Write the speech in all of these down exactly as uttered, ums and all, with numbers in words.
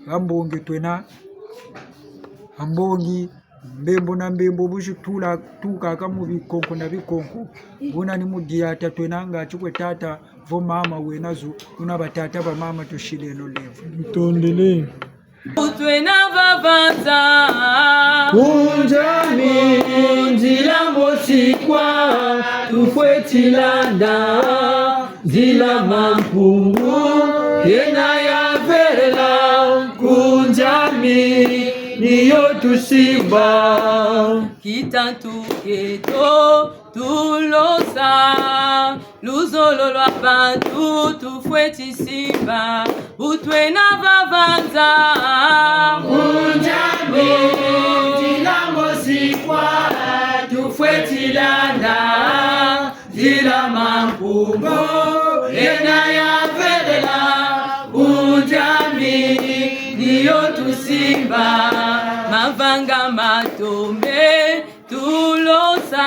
Bambongi twena, bambongi, mbembo na mbembo, buzi tula, tukaka mu bikonko na bikonko. Buna ni mu diata twena, ngati kwe tata, vo mama wena zu, buna batata bamama tusileno lemvo. Ntondele. Bu twena va va nza. Ku nza mi nzila mosi kwa tufweti landa. Nzila Mampungu yena yavelela. Ku nza mi ni yo tusimba. Kitantu kieto tulosa. Luzolo lwa bantu tufweti simba, bu twena va va nza. Ku nza mi nzila mosi kwa tufweti landa. Nzila Mampungu yena yavelela. Ku nza mi ni yo tusimba. Mavanga matombe tulosa,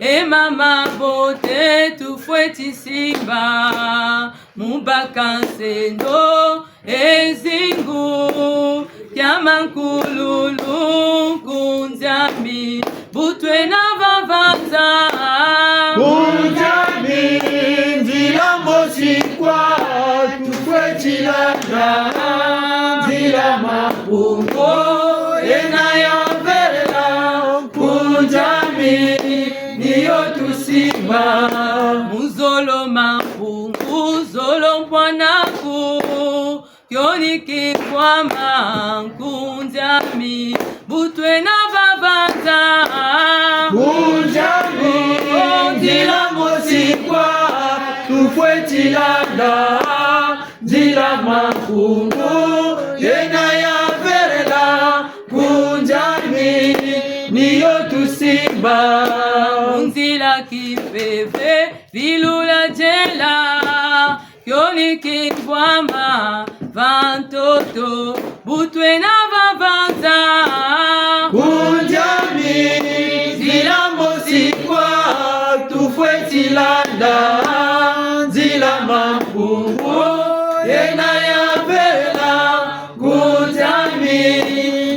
e ma mabote tufweti simba, mu baka nsendo e zingu, kia mankululu ku nza mi, bu twena va va nza. Ku nza mi nzila mosi kwa tufweti landa, nzila Mampungu yena yavelela. Ku nza mi ni yo tusimba. Mu zolo Mampungu, zolo mpwanaku, kio ni kimvwama ku nza mi, bu twena va va nza. Ku nza mi nzila mosi kwa tufweti landa. Nzila Mampungu yena yavelela. Ku nza mi ni yo tusimba. Mu nzila kimpeve vilula diela, kio ni kimvwama va ntoto, bu twena va va nza. Ku nza mi nzila mosi kwa tufweti landa. Nzila Mampungu yena yavelela. Ku nza mi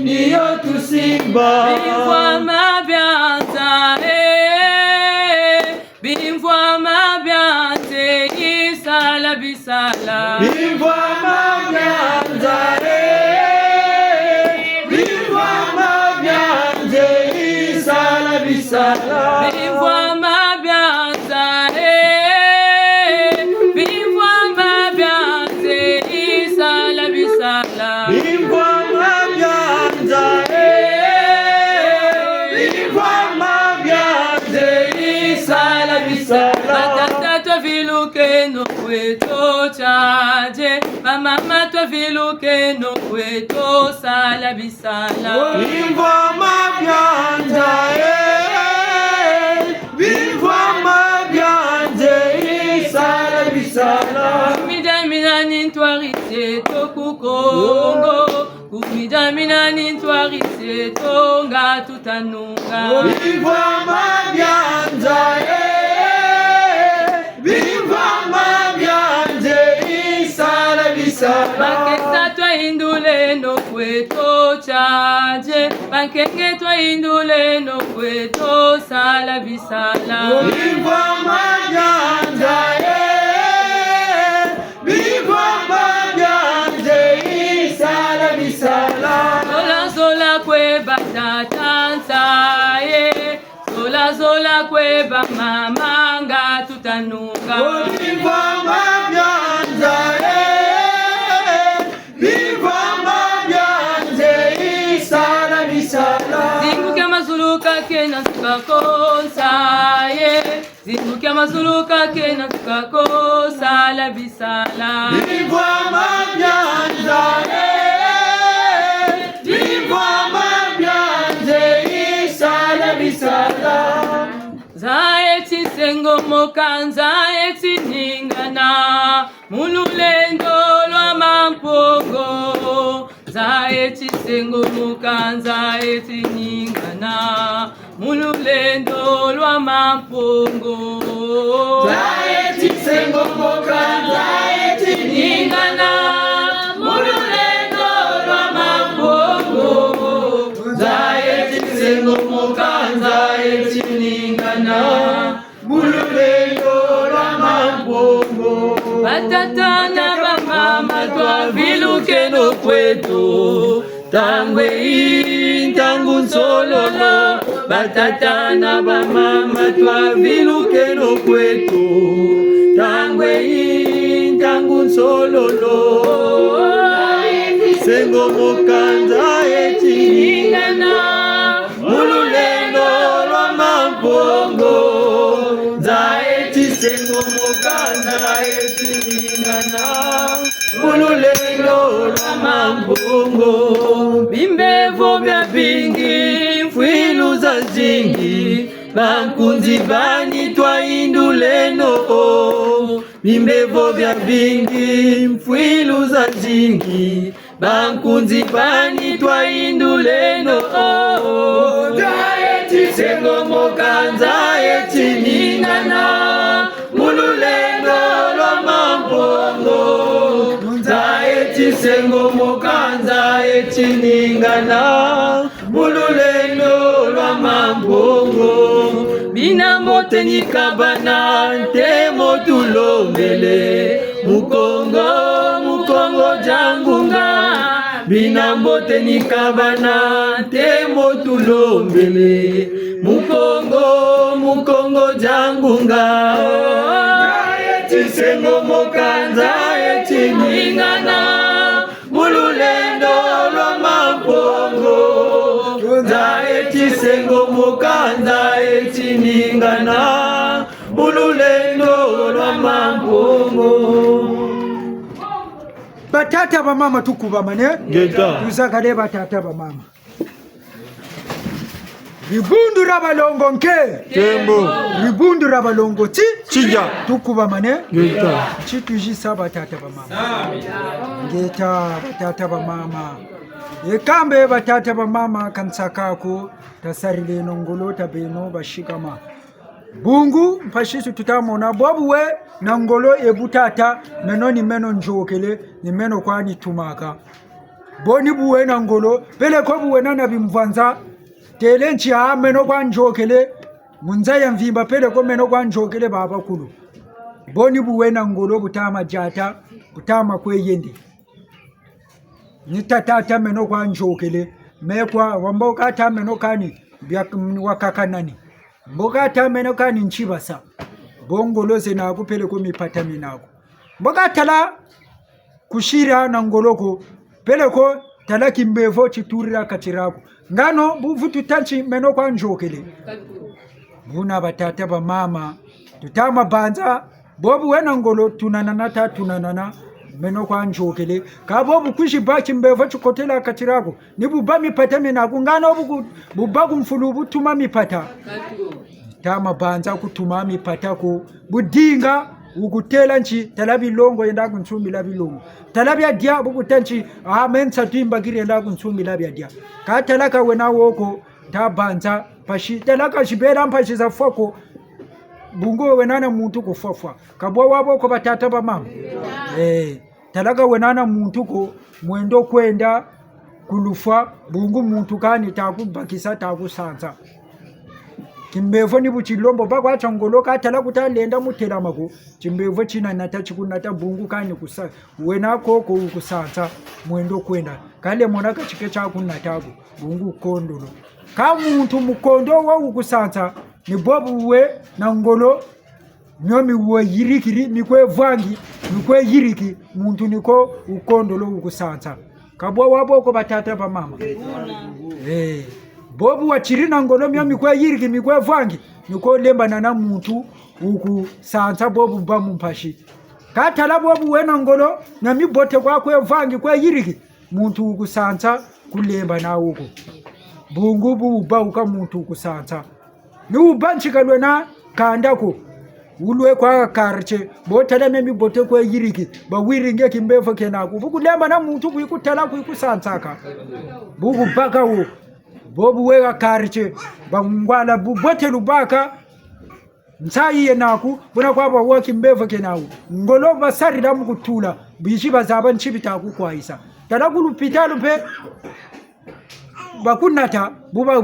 ni yo tusimba. Bimvwama bia nza, eh. Bimvwama bia nzeyi, sala bisala. Bimvwama bia nza, eh. Bimvwama bia nzeyi, sala bisala. Bimvwama bia nza, eh. Bimvwama bia nzeyi, sala bisala. Bimvwama bia nza, eh. Bimvwama bia nzeyi, sala bisala. Batata twavilukeno kweto tiaje, bamama twavilukeno kweto sala bisala. Bimvwama bia nza, eh. Bimvwama bia nzeyi, sala bisala. Ku midia mina ni ntwari tieto ku Kongo. Ku midia mina ni ntwari tieto nga tutanunga. Bimvwama bia nza, eh. Bimvwama bia nzeyi, sala bisala. Bakesa twahinduleno kweto tiaje. Bankenge twahinduleno kweto sala bisala. Bimvwama bia nza, eh. Bimvwama bia nzeyi, sala bisala. Zola zola kwe batata nza, eh. Zola zola kwe bamama nga tutanunga. Bimvwama bia nza, eh. Bimvwama bia nzeyi, sala bisala. Zingu kia mazulu ka kena nsuka ko nza, eh. Zingu kia mazulu ka kena nsuka ko, sala bisala. Bimvwama bia nza, eh. Bimvwama bia nzeyi, sala bisala. Nza eti nsengomoka, nza eti ningana, mu lulendo lwa Mampungu. Nza eti nsengomoka, nza eti ningana, mu lulendo lwa Mampungu. Nza eti nsengomoka, nza eti ningana, mu lulendo Sengo mokanza etiningana, mu lulendo lwa Mampungu. Batata na bamama twavilukeno kweto. Ntangu eyi, ntangu nsololo. Batata na bamama twavilukeno kweto. Ntangu eyi, ntangu nsololo. Sengo mokanza etiningana, mu lulendo lwa Mampungu. Nza eti sengo mokanza etiningana, mu lulendo lwa Mampungu. Bimbevo biabingi, mfwilu zazingi, bankunzi bani twahinduleno. Bimbevo biabingi, mfwilu zazingi, bankunzi bani twahinduleno. Nza eti sengo mokanza etiningana, mu lulendo lwa Mampungu. Nza eti sengo mokanza etiningana, mu lulendo lwa Mampungu. Bina mbote ni kabana, ntemo tulombele. Mukongo, Mukongo dia ngunga. Bina mbote ni kabana, ntemo tulombele. Mukongo, Mukongo dia ngunga. Nza eti sengo mokanza etiningana, mu lulendo lwa Mampungu. Nza eti sengo mokanza etiningana, mu lulendo lwa Mampungu. Batata, bamama, tukubamane. Ngeta. Tuzakale batata, bamama. Dibundu dia balongo nke. Nkembo. Dibundu dia balongo ti. Tiya. Tukubamane. Ngeta. Ti tuzisa batata, bamama. Ngeta, batata, bamama. Ekambe batata, bamama, ka nsaka ko, tasarileno ngolo, tabeno basikama. Bungu mpasi zi tuta mona, bwabu we na ngolo e bu tata, meno ni meno nzokele, ni meno kwa nitumaka. Bo ni bu we na ngolo, peleko bu wena na bimvwanza, têle nti: a, meno kwa nzokele, mu nza ya mvimba peleko meno kwa nzokele babakulu. Bo ni bu we na ngolo, bu tama diata, bu tama kwe yende. Ni tata ata meno kwa nzokele, me kwa, wa mbo kata meno kani, bia, wakaka nani. Mbo kata meno kani ntibasa. Bo ngolo zena ku peleko mipata mina ko. Mbo katala kusira na ngolo ko, peleko tala kimbevo titurira kati diaku. Ngano bu vutu ta nti meno kwa nzokele. Buna batata bamama, tutama banza, bobu wena ngolo tunanana ta tunanana, meno kwa nzokele. Ka bobu kwizi bâ kimbevo tikotela kati diaku, ni bu bâ mipata mina ku, ngano bu ku, bu bâ ku mfulu bu tuma mipata. Tama banza ku tuma mipata ko. Bu dinga, wu kutêla nti, tala bilongo, yenda ku nsumbila bilongo. Tala biadia, bu kuta nti, a, me nsatu yi mbakiri, yenda ku nsumbila biadia. Ka tala ka wena wo ko, ta banza, mpasi, tala ka zibela mpasi za fwa ko. Bungu wena na muntu ku fwa fwa. Ka bwa wabo ko, batata bamama. Eh. Tala ka wena na muntu ko, mwendo kwenda ku lufwa, bungu muntu kani ta ku bakisa, ta ku sansa. Kimbevo ni bu tilombo, bâ kwa tia ngolo, ka tala ku ta lenda mu telama ko, timbevo tina nata, ti ku nata, bungu kani ku sa, wena koko wu ku sansa, mwendo kwenda. Ka lemona ka ti ke tia ku nata ko, bungu kondolo. Ka muntu mukondo wo wu ku sansa, ni bobu we na ngolo, mio mi we yirikiri, mi kwe vwangi, mi kwe yiriki, muntu ni ko wu kondolo wu ku sansa. Ka bwa wabo ko, batata bamama. Eh, bobu watiri na ngolo, mio mi kwe yiriki, mi kwe vwangi, ni ko lembana na muntu wu ku sansa, bobu bâ mu mpasi. Ka tala bobu wena ngolo, na mibote kwa kwe vwangi, kwe yiriki, muntu wu ku sansa, ku lembana wo ko. Bungu bu wu bâ wuka muntu wu ku sansa. Ni wu bâ nti ka lwena kanda ko. Wu lwe kwa quartier. Bo tala me mibote kwe yiriki. Ba wiri nge kimbevo kena ko. Bu ku lembana muntu kwe ku tala kwe ku sansaka. Bu ku baka wo. Bobu we ha quartier. Ba ngwala bu bote lu baka. Nsayi yena ko, buna kwa bwa wa kimbevo kena wo. Ngolo basarila mu ku tula, bizi bazaba nti bi ta ku kwayisa. Tala ku lupitalu mpe, ba ku nata, bu ba,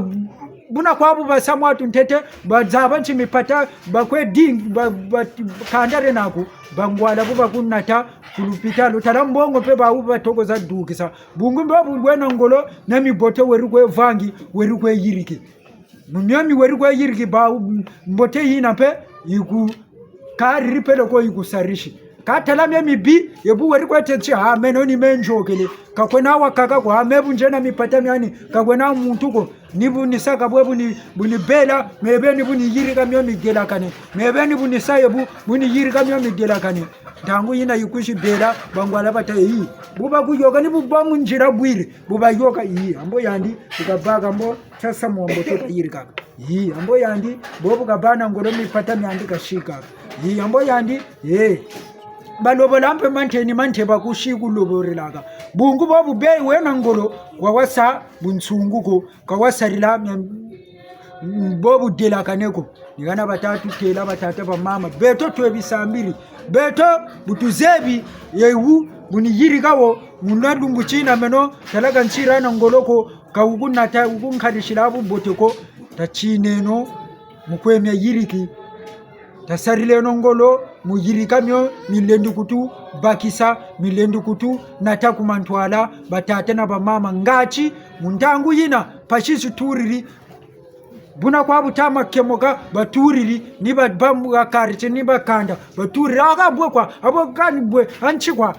Buna kwa bu basa mwatu ntete, bazaba nti mipata, bakwe dingi, ba, ba, kanda diena ko, bangwala bu bakunata ku lupitalu. Tala mbongo mpe bawu batoko za dukisa. Bungu mbo bu wena ngolo, na mibote weri kwe vangi, weri kwe yiriki. Mu mio mi weri kwe yiriki bawu, mbote yina mpe, yiku kariri peleko yikusarisi. Kâ tala mia mibi, ye bu weri kwe tê ti, ah, meno ni me nzokele. Ka kwena wakaka ko, ah, me bu nzena mipata miani, ka kwena muntu ko. Ni bu ni sa ka bwe bu ni, bu ni bela, me beni bu ni yirika mio migelakane. Me beni bu ni sa ye bu, bu ni yirika mio migelakane. Ntangu yina yikusi bela, bangwala bata, eh, bu bakuyoka ni bu bâ mu nzila bwiri, bu bayoka, eh, ambo yandi, bu kabaka mbo, sasa mwambo to kayirikaka. Yi, ambo yandi, bobu kabâ na ngolo mipata miandi kasikaka. Yi, ambo yandi, eh. Balobola mpe manteni mante bakusi kuloborelaka. Bungu bobu be wena ngolo, kwa wasa bunsungu ko, kwa wasarila mia, bobu delakane ko. Ni hana bata tutêla batata bamama. Beto twe bisambiri. Beto bu tuzebi, ye wu, bu ni yirika wo, muna lumbu tina meno, tala ka nsira na ngolo ko, ka wukunata, wukunkarisila bubote ko, tatineno mu kwe mia yiriki. Tasarileno ngolo mu yirika mio milendi kutubakisa, milendi kutunata ku mantwala, batata na bamama. Ngati mu ntangu yina, mpasi zituriri, buna kwa buta makemoka, baturiri, ni ba, ba, ba quartier, ni ba kanda, baturiri, aka bwe kwa, abo kani bwe, anti kwa.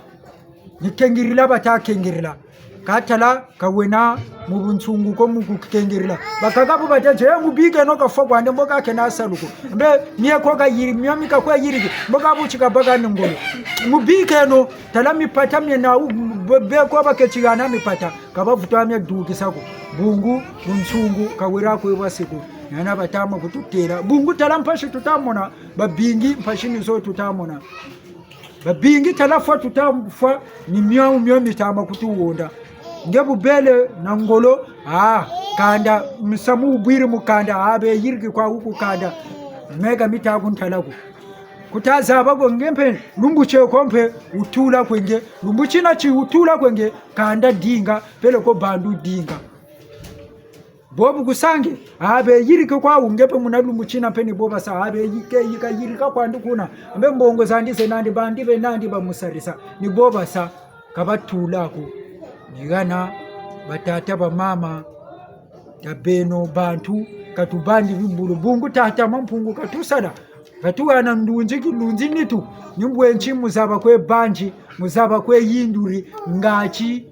Ni kengirila bata kengirila. Kâ tala ka wena mu bunsungu ko mu kukengirila. Bakaka bu bata ti, eh, mubikeno kafwa kwandi mbo kakena salu ko. Mbe mie ko kayiri, mio mi kakwe yiriki, mbo kabuti kabaka ni ngolo. Mubikeno, tala mipata miena wu, be, be ko baketi hana mipata. Ka bavutu mia dukisa ko. Bungu, bunsungu, ka weri kwe bwa siku. Ni hana bata ma kututêla. Bungu tala mpasi tuta mona, babingi mpasi ni zo tuta mona. Babingi tala fwa tuta fwa ni miau mio mita ma kutuhonda. Nge bu bele na ngolo, ah, kanda, musamu wubwiri mu kanda, ah, be yiriki kwa wu ku kanda. Me ka mita kuntala ko. Kuta zaba ko nge mpe, lumbu tie ko mpe, wutula kwe nge, lumbu tina ti wutula kwe nge, kanda dinga, peleko bandu dinga. Bobu kusange, ah, be yiriki kwa wu nge mpe muna lumbu tina mpe ni bo basa, ah, be yike, yika yirika kwandi kuna. Mbe mbongo zandi ze nandi bandi be nandi bamusarisa. Ni bo basa, ka batula ko. Ni hana, batata bamama, tabeno bantu, ka tubandi bimbulu. Bungu tata Mampungu katusala. Katuhana ndunzi kilunzi nitu. Ni mbwe nti muzaba kwe banzi, muzaba kwe yinduri, ngati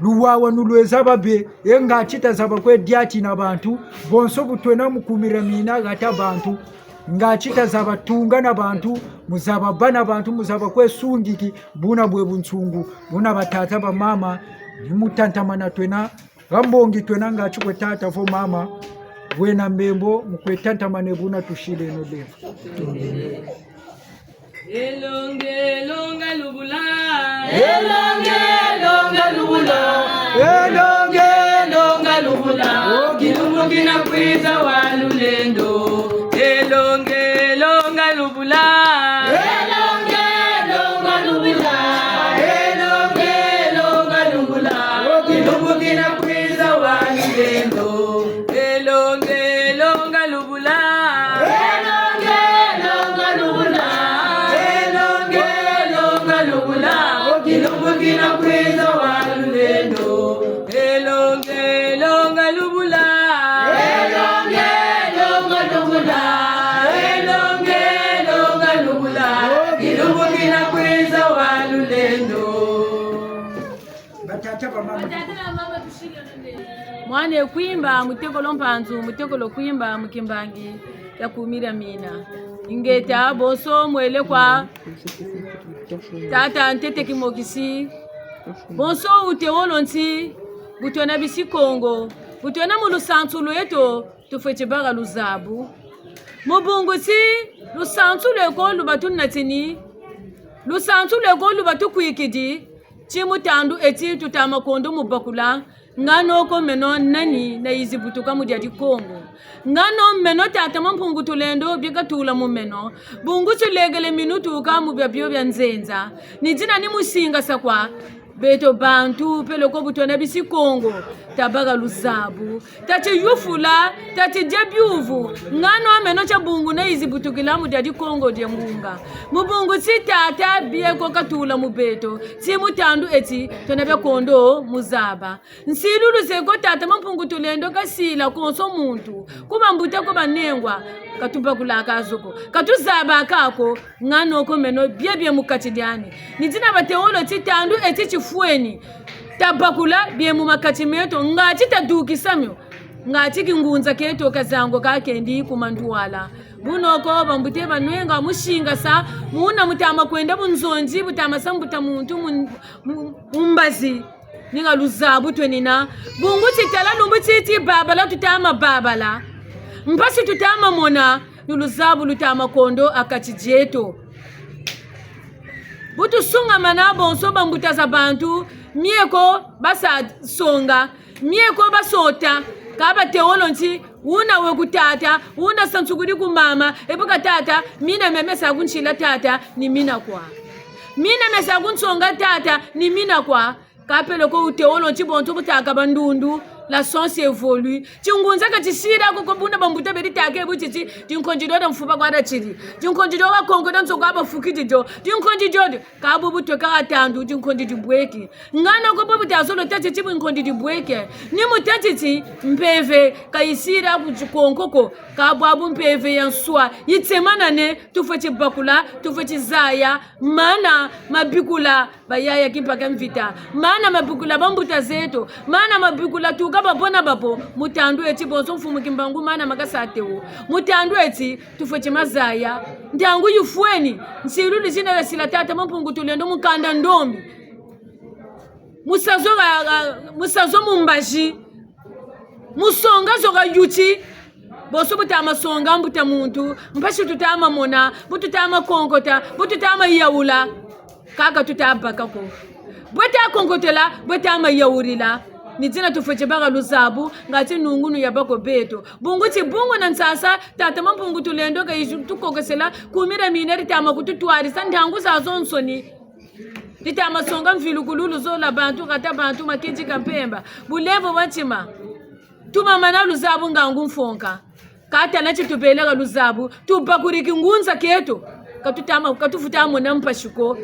luwawanu lweza babe, e ngati tazaba kwe diati na bantu, bonso bu twena mu kumira mina hata bantu, ngati tazaba tunga na bantu, muzaba bâ na bantu, muzaba kwe sungiki, buna bwe bunsungu, buna batata bamama, ni mu tantamana twena, ha mbongi twena ngati kwe tata vo mama, wena mbembo, mu kwe tantamane buna tusileno lemvo. Elonge, longa lubula. Elonge, longa lubula. Elonge, longa lubula. O kilumbu kina kwiza wa lulendo. Elonge, longa lubula. Elonge, longa lubula. Elonge, longa lubula. O kilumbu kina kwiza wa lulendo. Elonge, longa lubula. Elonge, longa lubula. Elonge, longa lubula. O kilumbu kina kwiza wa lulendo. Elonge, longa lubula. Elonge, longa lubula. Elonge, longa lubula. O kilumbu kina kwiza wa lulendo. Batata, bamama. Mwana Kwimba, mutekolo Mpanzu, mutekolo Kwimba, mu kimbangi ya kumira mina. Ingeta, bonso mwele kwa tata ntete Kimokisi. Bonso wute wolo nti, bu twena bisi Kongo, bu twena mu lusansu lweto, tufweti bâ ha luzabu. Mu bungu ti, lusansu lweko lubatunatini, lusansu lweko lubatukwikidi, ti mu tandu eti tuta ma kondo mu bakula, ngano ko meno nani nayizi butuka mu dia di Kongo. Ngano meno tata Mampungu Tulendo bika tula mu meno. Bungu ti legele minu tuka mu biabio bia nzenza. Ni dina ni mu singasa kwa Beto bantu, peleko bu twena bisi Kongo, tabaka luzabu. Tatiyufula, tatidia biuvu, ngano a meno tia bungu na yizi butukila mu diadi Kongo dia ngunga. Mu bungu ti tata bieko katula mu beto, ti mu tandu eti, twena bia kondo mu zaba. Nsilulu zeko tata Mampungu Tulendo kasila konso muntu, ku bambuta, ku banengwa, katubakulaka zo ko, katuzabaka ko, ngano ko meno biebie mu kati diani. Ni dina bateolo ti tandu eti tifweni, tabakula bie mu makati meto, ngati tadukisa mio, ngati kingunza kieto kazango kakendi ku manduala. Bunoko bambuta banwenga musingasa, muna mutama kwenda bunzonzi, butama sa mbuta muntu mu, mu, mu mbazi. Ninga luzabu twenina. Bungu ti tala lumbu titi babala tutama babala. Mpasi tutama mona, ni luzabu lutama kondo a kati dieto. Bu tusungamana bonso bambuta za bantu, mieko basa songa, mieko basota, ka bateolo nti, wuna we ku tata, wuna sansukudi ku mama, e bu ka tata, mina mia mesa kuntila tata, ni mina kwa. Mina mesa kunsonga tata, ni mina kwa. Ka peleko wuteolo nti bonso butaka bandundu, la science évolue. Tingunza ka tisila ko ko buna bambuta beri take bu titi, tinkondi dio dia mfuba kwa datiri. Tinkondi dio wa konko dia nzo kwa bafukidi dio. Tinkondi dio dio. Ka bu butwe ka tandu, tinkondi dibweki. Ngano ko bu butazolo tâ ti ti bu nkondi dibweke. Ni mu tâ ti ti mpeve ka yisila ku tikonko ko. Ka bwabu mpeve ya nswa yitemanane, tufweti bakula, tufweti zaya, mana mabikula bayaya Kimpa kia Mvita, mana mabikula bambuta zeto, mana mabikula tuka babo na babo, mu tandu eti bonso Mfumu Kimbangu mana makasa tewo. Mu tandu eti tufweti mazaya. Ntangu yifweni, nsilulu zina zasila tata Mampungu Tulendo mu kanda ndombi. Musazo ga, ga, musazo mu mbazi. Musonga zo ga yuti. Bonso butama songa mbuta muntu, mpasi tutama mona, bu tutama konkota, bu tutama yawula. Kaka tutabaka ko. Bwe takonkotela, bwe tama yawulila. Ni dina tufweti baka luzabu, ngati nungunu yabâ ko beto. Bungu ti bungu na nsasa, tata Mampungu Tulendo ka yizi tukokesela, kumi dia mina ditama kututwarisa ntangu zazonsoni. Ditama songa mvilukulu, luzola bantu, kata bantu, makedika mpemba. Bulemvo bwa ntima. Tumamana luzabu ngangu mfonka. Ka tala ti tubeleka luzabu, tubakuri kingunza kieto. Ka tutama, ka tufuta mona mpasi ko.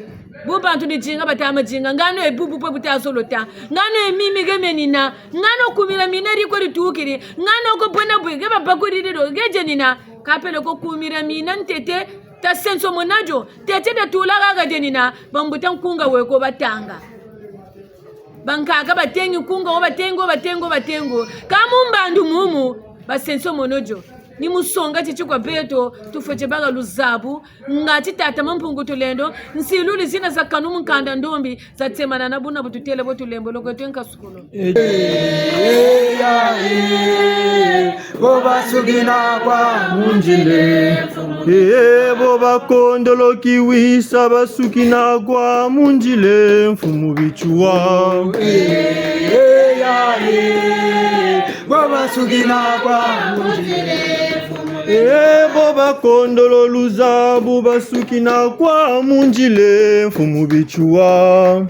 Bu bantu ni dinga batama dinga, ngano e bubu bwe butazolo tâ. Ngano e mimi ge menina. Ngano kumi dia mina di kwe ditukiri. Ngano ko bwena bwe ge babakuriri do, ge dienina. Ka peleko kumi dia mina ntete, tasenso mona dio, tete datula haha dienina, bambuta nkunga weko batanga. Bankaka batengi nkunga wo, batengi wo, batengi wo, batengi wo. Ka mu mbandu mumu, basenso mono dio. Ni musonga titi kwa beto, tufweti baka luzabu, ngati tata Mampungu Tulendo, nsilulu zina za kanu mu nkanda ndombi, zatemanana buna bu tutele bo tulembo loko twe nkasukulu. Eh, eh, ya, eh, bo basukina kwa mu nzila. Eh, bo bakondolo kiwisa basukina kwa mu nzila, Mfumu Bitsua. Eh, eh, ya, eh, bo basukina kwa mu nzila. Eh, bo bakondolo luzabu basukina kwa mu nzila, Mfumu Bitsua.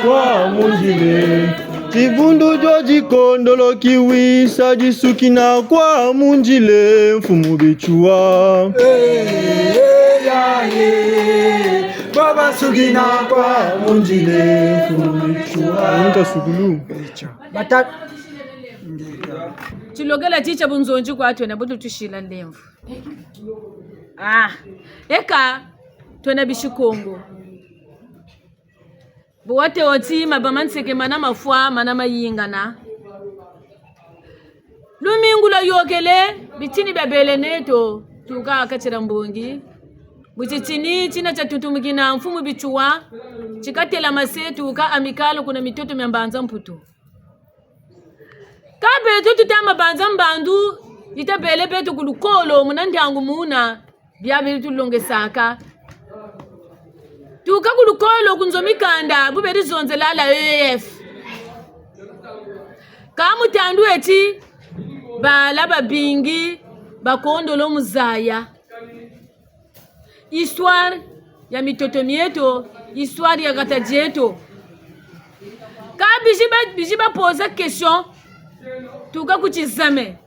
Kwa mu nzila. Dibundu dio dikondolo kiwisa disukina kwa mu nzila, Mfumu Bitsua. Eh, eh, ya, eh. Bo basukina kwa mu nzila, Mfumu Bitsua. Nkasukulu. Bata- Tilokela titia bunzonzi kwa twena bu tutusila nlemvo. Ah, eka twena bisi Kongo. Bu watê wo ti maba ma nseke mana mafwa, mana mayingana. Lumingu lwayôkele, bitini biabele neto, tuka ha kati dia mbongi. Bu titini tina tiatutumukina Mfumu Bitsua, tikatela mase tuka Amicale kuna mitoto mia Mbanza Mputu. Ka beto tutama banza mbandu yitabele beto ku lukolo muna ntangu muna, bia beri tulongesaka. Tuka ku lukolo ku nzo mikanda, bu beri zonzela la E E F. Ka mu tandu eti, bala babingi bakondolo mu zaya. Histoire ya mitoto mieto, histoire ya kata dieto. Ka bizi ba, bizi ba poser question, tuka ku tizame.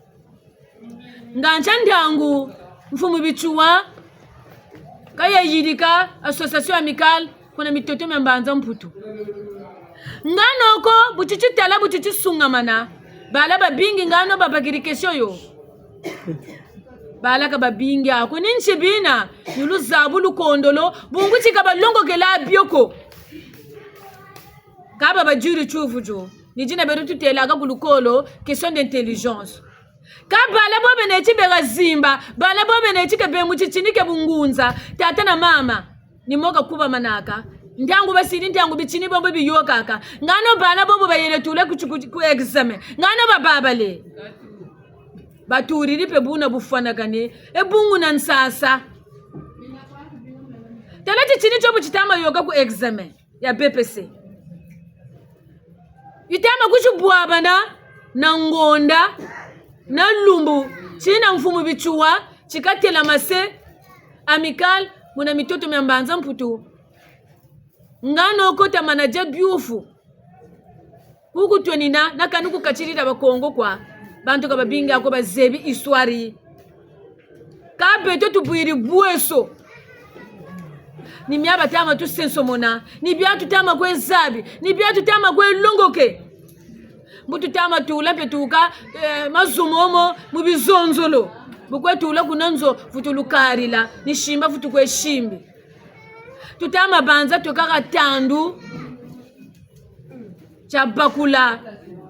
Nga ntia ntangu, mfumu Bitsua, ka yayirika association amicale, kuna mitoto mia Mbanza Mputu. Ngano ko, bu titi tala, bu titi sungamana, bala babingi ngano babakiri question yo. Bala ka babingi ako, ni nti bina, ni luzabu lukondolo, bungu ti ka balongokela bio ko. Ka ba badiri tiuvu dio, ni dina beto tutelaka ku lukolo, question d'intelligence. Ka bala bo bena ti beka zimba, bala bo bena ti ke be mu titini kia bungunza, tata na mama, ni mo ka kubamanaka. Ntangu basiri, ntangu bitini bo bo biyôkaka. Ngano bala bo bo bayele tula ku, ku, ku examen. Ngano bababale. Baturiri mpe buna bufwanakane. E bungu na nsasa. Tala titini tio bu tita ma yôka ku examen ya B P C. Yita ma kwizi bwabana na ngonda, na lumbu, tina mfumu Bitsua, ti katelamase amicale, muna mitoto mia Mbanza Mputu. Ngano ko tamana dia biuvu. Kuku twenina, na kani ku katirila Bakongo kwa. Bantu ka babingi ako bazebi histoire. Ka beto tubwiri bweso. Ni mia bata ma tusensomona, ni bia tuta ma kwe zabi, ni bia tuta ma kwe longoke. Bu tuta ma tula mpe tuka, eh, mazu momo mu bizonzolo. Bu kwe tula kuna nzo, vutu lukarila, ni simba vutu kwe simbi. Tuta ma banza tweka ha tandu tia bakula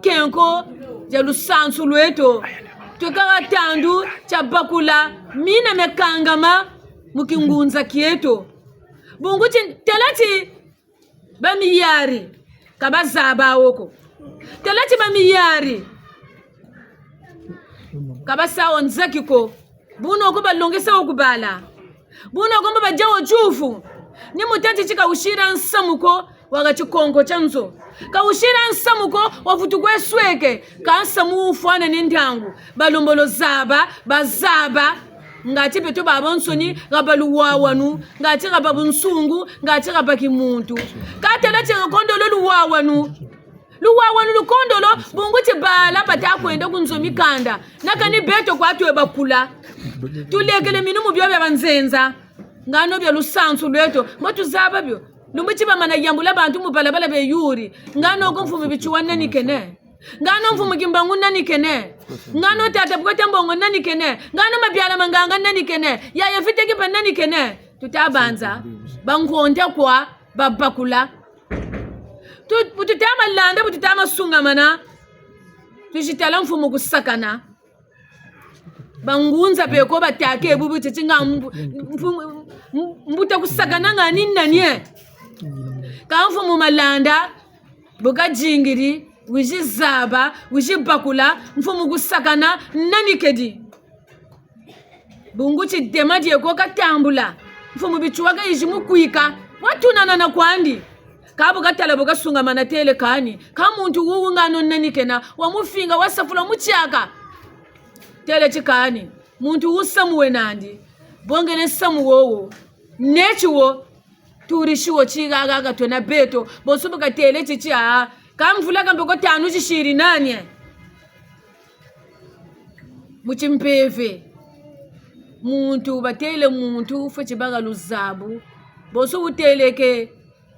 kenko dia lusansu lweto. Tweka ha tandu tia bakula mina mia kangama mu kingunza kieto. Bungu ti, tala ti bamiyari ka bazaba wo ko. Tala ti bamiyari ka basa wo nzaki ko. Buna ko balongesa wo ku bala. Buna ko mbo badia wo tiuvu. Ni mu tâ ti ti ka wusira nsamu ko, wa ha tikonko tia nzo. Ka wusira nsamu ko, wavutu kwe sweke. Ka nsamu wufwana ni ntangu. Balombolo zaba, bazaba. Ngati beto babansoni, ha ba luwawanu, ngati ha ba bunsungu, ngati ha ba kimuntu. Ka tala ti lukondolo luwawanu. Luwawanu lukondolo, bungu ti bala bata kwenda ku nzo mikanda. Na kani beto kwa twe bakula. Tulekele minu mu bio bia banzenza. Ngano bia lusansu lweto. Mbo tuzaba bio. Lumbu ti bamana yambula bantu mu balabala beyuri. Ngano ko mfumu Bitsua nani kene? Ngano mfumu Kimbangu nani kene? Ngano tata Bweta Mbongo nani kene? Ngano Mabiala ma Nganga nani kene? Yaya Vita Kimpa nani kene? Tuta banza, bangonda kwa, babakula. Tu, bu tuta ma landa, bu tuta ma sungamana. Tuzi tala mfumu Kusakana. Bangunza beko batâke bubu titi nga mbu-, mfumu, mbuta Kusakana nga ni nani e? Ka mfumu Malanda, bu kazingiri, wizi zaba, wizi bakula, mfumu Kusakana, nani kedi? Bungu ti dema dieko katambula, mfumu Bitsua kayizi mu kwika, watunanana kwandi. Ka bu katala bu kasungamana têle kani, ka muntu wuwu ngano nani kena, wamufinga, wasafula, mutiaka. Têle ti kani, muntu wu samu we nandi, bongele samu wowo, neti wo, turisi wo ti haha ha twena beto, bonso bu katêle ti ti a, ka mvula ka mboko tanu zisiri nani e? Mu timpeve, muntu, batêle muntu, fweti bâ ha luzabu. Bonso wutêle ke,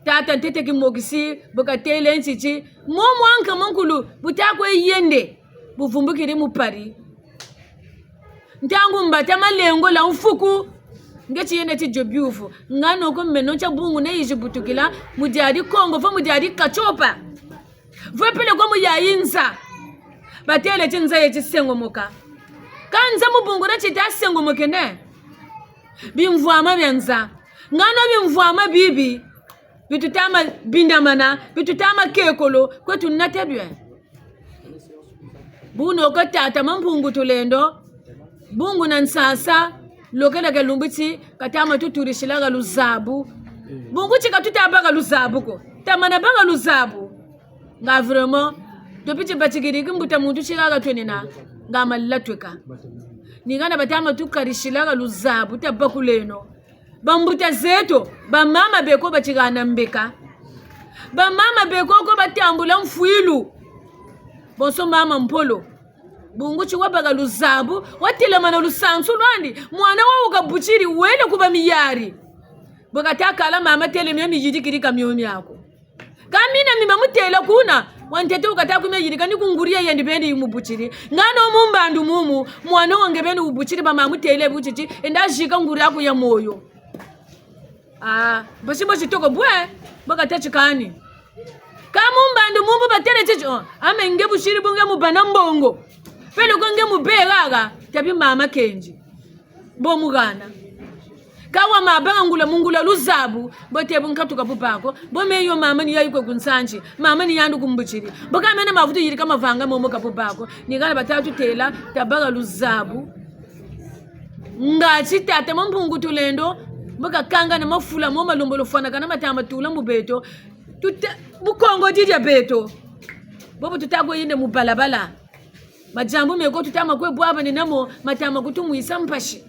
tata ntete kimokisi, bu katêle nti ti, mo mwa nkama nkulu, bu ta kwe yende, buvumbukiri mu Paris. Ntangu mbata malengo la mfuku, nge ti yende ti dio biuvu. Ngano ko meno ntia bungu nayizi butukila, mu diadi Kongo, vo mu diadi Katiopa. Vo peleko mu yayi nza. Batêle ti nza yeti sengomoka. Ka nza mu bungu dia tita sengomokene. Bimvwama bia nza. Ngano bimvwama bibi, bi tuta ma bindamana, bi tuta ma kekolo, kwe tunata bio. Buna ko tata Mampungu Tulendo, bungu na nsasa, lokela ka lumbu ti, kata ma tuturisila ha luzabu. Bungu ti ka tuta bâ ha luzabu ko. Tamana bâ ha luzabu. Nga vraiment, to piti batikiri ki mbuta muntu ti haha twenina, nga malatweka. Ni hana bata ma tukarisila ha luzabu, tabakuleno. Bambuta zeto, bamama beko batihana mbeka. Bamama beko ko batambula mfwilu. Bonso mama Mpolo. Bungu ti wabaka luzabu, watelamana lusansu lwandi, mwana wawu kabutiri, wele ku ba miyari. Bu kata kala mama têle mia miyidikiri ka mio miaku. Ka mina mi bamutêla kuna, wa ntete wu kata ku mia yirika ni ku nguri ya yandi beni yimubutiri. Ngano mu mbandu mumu, mwana wa nge beni wubutiri bamamutêle bu titi, enda zika nguri aku ya moyo. Ah, basi bo titoko bwe, bo kata tikani. Ka mu mbandu mumu batêle titi, oh, ame nge busiri bu nge mubâ na mbongo. Peleko nge mubê haha, tabi mama kendi. Bo muhana. Ka wa mabanga ngula mu ngula luzabu, bo te bu nkatuka bu bâ ko, bo me yo mama ni yayi kwe ku nsanzi, mama ni yandi kumbutiri. Bo ka mena mavutu yirika mavanga momo ka bu bâ ko, ni hana bata tutêla, tabaka luzabu. Ngati tata Mampungu Tulendo, bo kakanga na mafula mo malembolo fwanakana mata matula mu beto, tuta, bu Kongo didia beto. Bobo tuta kwe yende mu balabala. Madiambu meko tuta ma kwe bwabane namo, mata ma kutumwisa mpasi.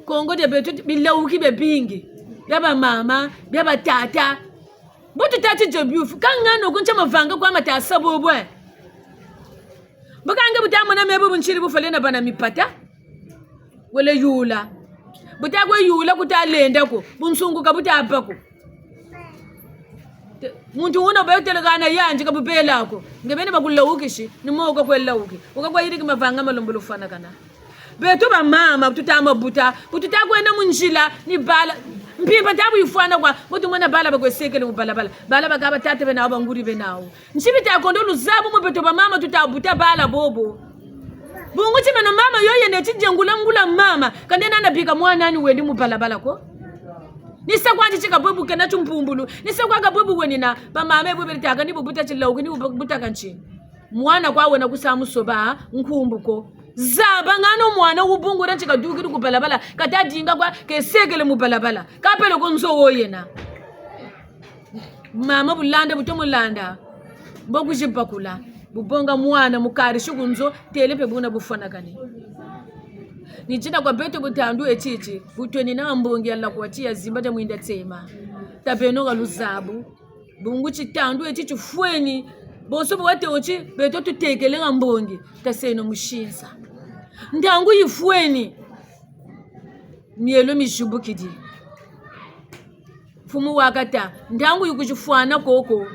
Kongo dia beto bilawuki biabingi, bia bamama, bia batata. Bu tuta ti dia biufi, ka ngano ku ntia mavanga kwa mata sa bobo e. Bu ka nge buta mona me bu bu ntiri bu fwele na bâ na mipata. Wele yula. Buta kwe yula kuta lenda ko, bunsungu ka buta bâ ko. Te, muntu wuna bê têle hana yandi ka bubêla ko. Nge beni bakulawukisi, ni mo wuka kwe lawuki. Wuka kwe yiriki mavanga malembolo fwanakana. Beto bamama, bu tuta ma buta, bu tuta kwenda mu nzila, ni bala, mpimpa ta bu yifwana kwa, bu tumona bala ba kwe sekele mu balabala. Bala ba ka batata bena wo, banguri bena wo. Nti bita kondo luzabu mu beto bamama tuta buta bala bobo. Bungu ti meno mama yo yene ti dia ngula ngula mama. Kande nana bika mwana ni wendi mu balabala ko. Ni sa kwa nti ti ka bwe bu kena timpumbulu. Ni sa kwa ka bwe bu wenina. Bamama e bwe beri taka ni bu buta tilawuki ni bu buta ka nti. Mwana kwa wena ku sa musoba nkumbu ko. Zaba ngano mwana wubungura nti kadukiri ku balabala. Kata dinga kwa ke sekele mu balabala. Ka peleko nzo wo yena. Mama bu landa, bu tomo landa. Mbo kuzibakula. Bu bonga mwana, mukarisi ku nzo, têle mpe buna bufwanakani. Ni tina kwa beto bu tandu eti ti, bu tweni na mbongi ya lakwa ti ya zimba dia mwinda tema. Tabeno ha luzabu. Bungu ti tandu eti tifweni. Bonso bu wate wo ti, beto tutekele ha mbongi. Taseno musinsa. Ntangu yifweni. Mielo mizibukidi. Mfumu wakata, ntangu yikuzifwana koko,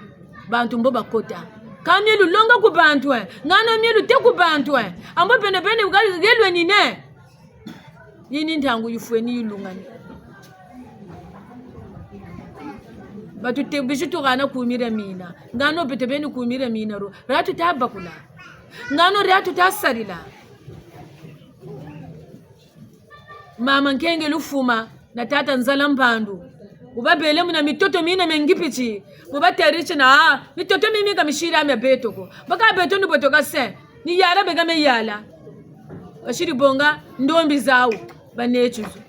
bantu mbo bakota. Ka mielu longa ku bantu, eh. Ngano mielu te ku bantu, eh. Ambo beno beni wuka gelwe nine. Yini ntangu yifweni yilungani. Batu te bizi tuhana kumira mina. Ngano beto beni kumira mina ro. Ra tuta bakula. Ngano ra tuta sarila. Mama Nkenge Lufuma na tata Nzala Mbandu. Bu babele muna mitoto mina mia Ngipiti. Bu batêle ti na, ah, mitoto mimi ka misiri mia beto ko. Baka beto ni botoka se. Ni yala beka me yala. Basiri bonga ndombi zawu. Baneti zo.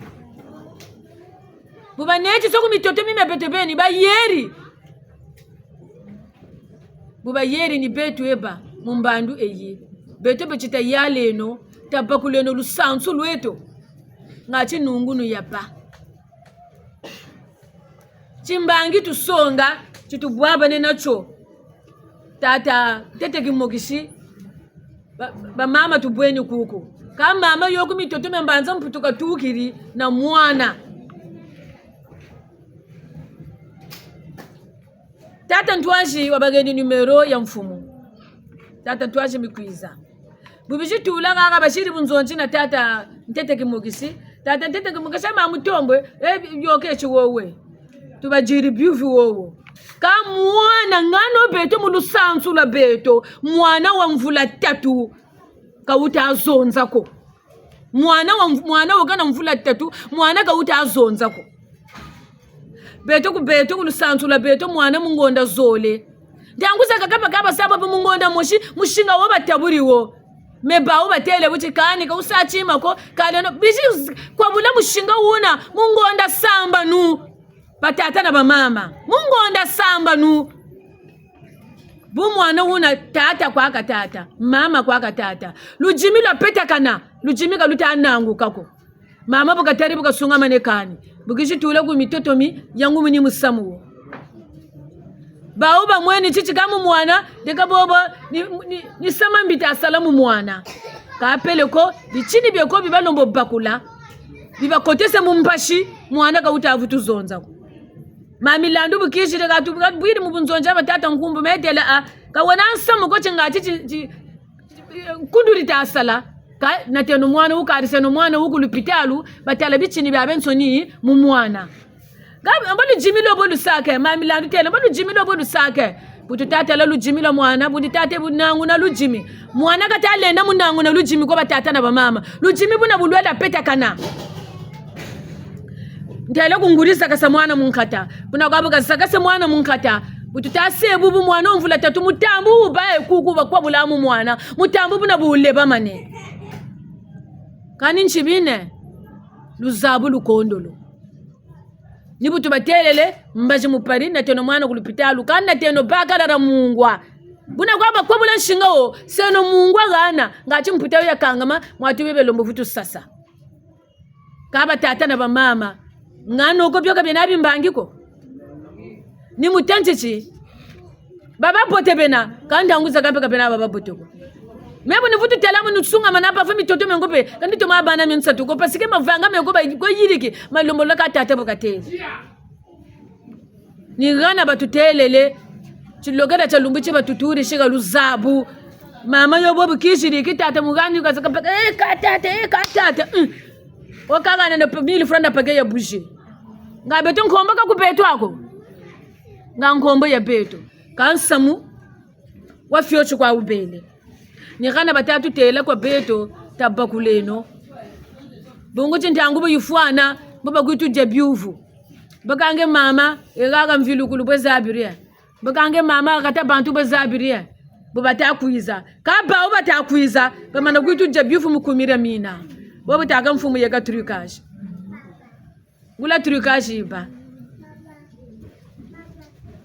Bu baneti zo ku mitoto mimi mia beto beni, bayeri. Bu bayeri ni beto eba, mu mbandu eyi. Beto be ti tayaleno, tabakuleno lusansu lweto. Nga tinungunu yabâ. Timbangi tusonga, ti tubwabane natio. Tata, ntete kimokisi, ba, bamama tubweni kuku. Ka mama yo ku mitoto mia Mbanza Mputu katukiri na mwana. Tata Ntwazi wabaheni numéro ya mfumu. Tata Ntwazi mikwiza. Bu bizi tula haha basiri bunzonzi na tata Ntete Kimokisi. Tata Ntete Kimokisi ma mutombwe, eh, yoke ti wowe. Tubadiri biuvi wowo. Ka mwana ngano beto mu lusansu lwa beto, mwana wa mvula tatu, ka wuta zonza ko. Mwana wa mv-, mwana wo kana mvula tatu, mwana ka wuta zonza ko. Beto ku, beto ku lusansu lwa beto, mwana mu ngonda zole. Ntangu zakaka bakaba saba pe mu ngonda mosi, musinga wo bataburi wo. Me bawu batêle bu ti kani ka wusa tima ko, kaleno, bizi z-, kwabula musinga wuna, mu ngonda sambanu. Batata na bamama, mu ngonda sambanu. Bu mwana wuna tata kwa katâta, mama kwa katâta. Ludimi lwapetakana, ludimi ka luta nanguka ko. Mama bu katari bu kasungamane kani. Bu kizi tula ku mitoto mi, yangumuni musamu wo. Bawu bamweni titi ka mu mwana, deka bobo, ni, ni, ni sama mbi ta sala mu mwana. Ka peleko, bitini bieko bi balembo bakula. Bi bakotese mu mpasi, mwana ka wuta vutu zonza ko. Ma Milandu bu kizidi ka tu, ka bwiri mu bunzonzi bwa tata Nkumbu, me têla a, ka wena nsamu ko ti ngati ti, ti, nkundu di ta sala. Ka nateno mwana wu, kariseno mwana wu ku lupitalu, batala bitini biabiansoni mu mwana. Ka, mbo ludimi lo bo lusaka, ma Milandu têle, mbo ludimi lo bo lusaka. Bu tuta tala ludimi lwa mwana, bu ndi tata bu nanguna ludimi. Mwana kata lenda mu nanguna ludimi kwa batata na bamama. Ludimi buna bu lwela petakana. Ntêle ku nguri zakasa mwana mu nkata. Buna kwa bu kazakase mwana mu nkata. Bu tuta se bubu mwana wo mvula tatu mutambu wu baye kuku bakwabula mu mwana. Mutambu buna bu wulebamane. Kani nti bine? Luzabu lukondolo. Ni bu tubatêlele, mbazi mu pari, nateno mwana ku lupitalu, kani nateno bakala na mungwa. Buna kwa bakwabula nsinga wo, seno mungwa hana, ngati mputa yo yakangama, mwa tu bebe lembo vutu sasa. Ka batata na bamama, ngano ko bio ka biena bimbangi ko. Ni mu tâ ti ti, bababote bena, ka ntangu zakaka mpe ka bena bababote ko. Me bu ni vutu tala mu ni sungamana pa fa mitoto mie ngo mpe, ka ndi toma bana mie nsatu ko, parce que mavanga mie ko ba, ko yiriki, malembolo ka tata bu katêle. Ni hana batutêlele, tilokela tia lumbu ti batuturi sika luzabu. Mama yo bo bu kizidi ki tata mu hani kazaka paka, eh, ka tata, eh, ka tata. Mm. Wo kahana na pe-, mille francs na paquet ya bougie. Nga beto nkombo ka ku beto ako. Nga nkombo ya beto. Ka nsamu wa fioti kwa wubele. Ni hana bata tutêla kwa beto, tabakuleno. Bungu ti ntangu bu yifwana, mbo bakwitu dia biuvu. Bakanga mama, e haha mvilukulu bwe zabiri. Bakanga mama, kata bantu bwe zabiri. Bo bata kwiza. Ka bawu bata kwiza, bamana kwitu dia biuvu mu kumira mina. Bo batâka mfumu yeka trucage. Ngula trucage ba.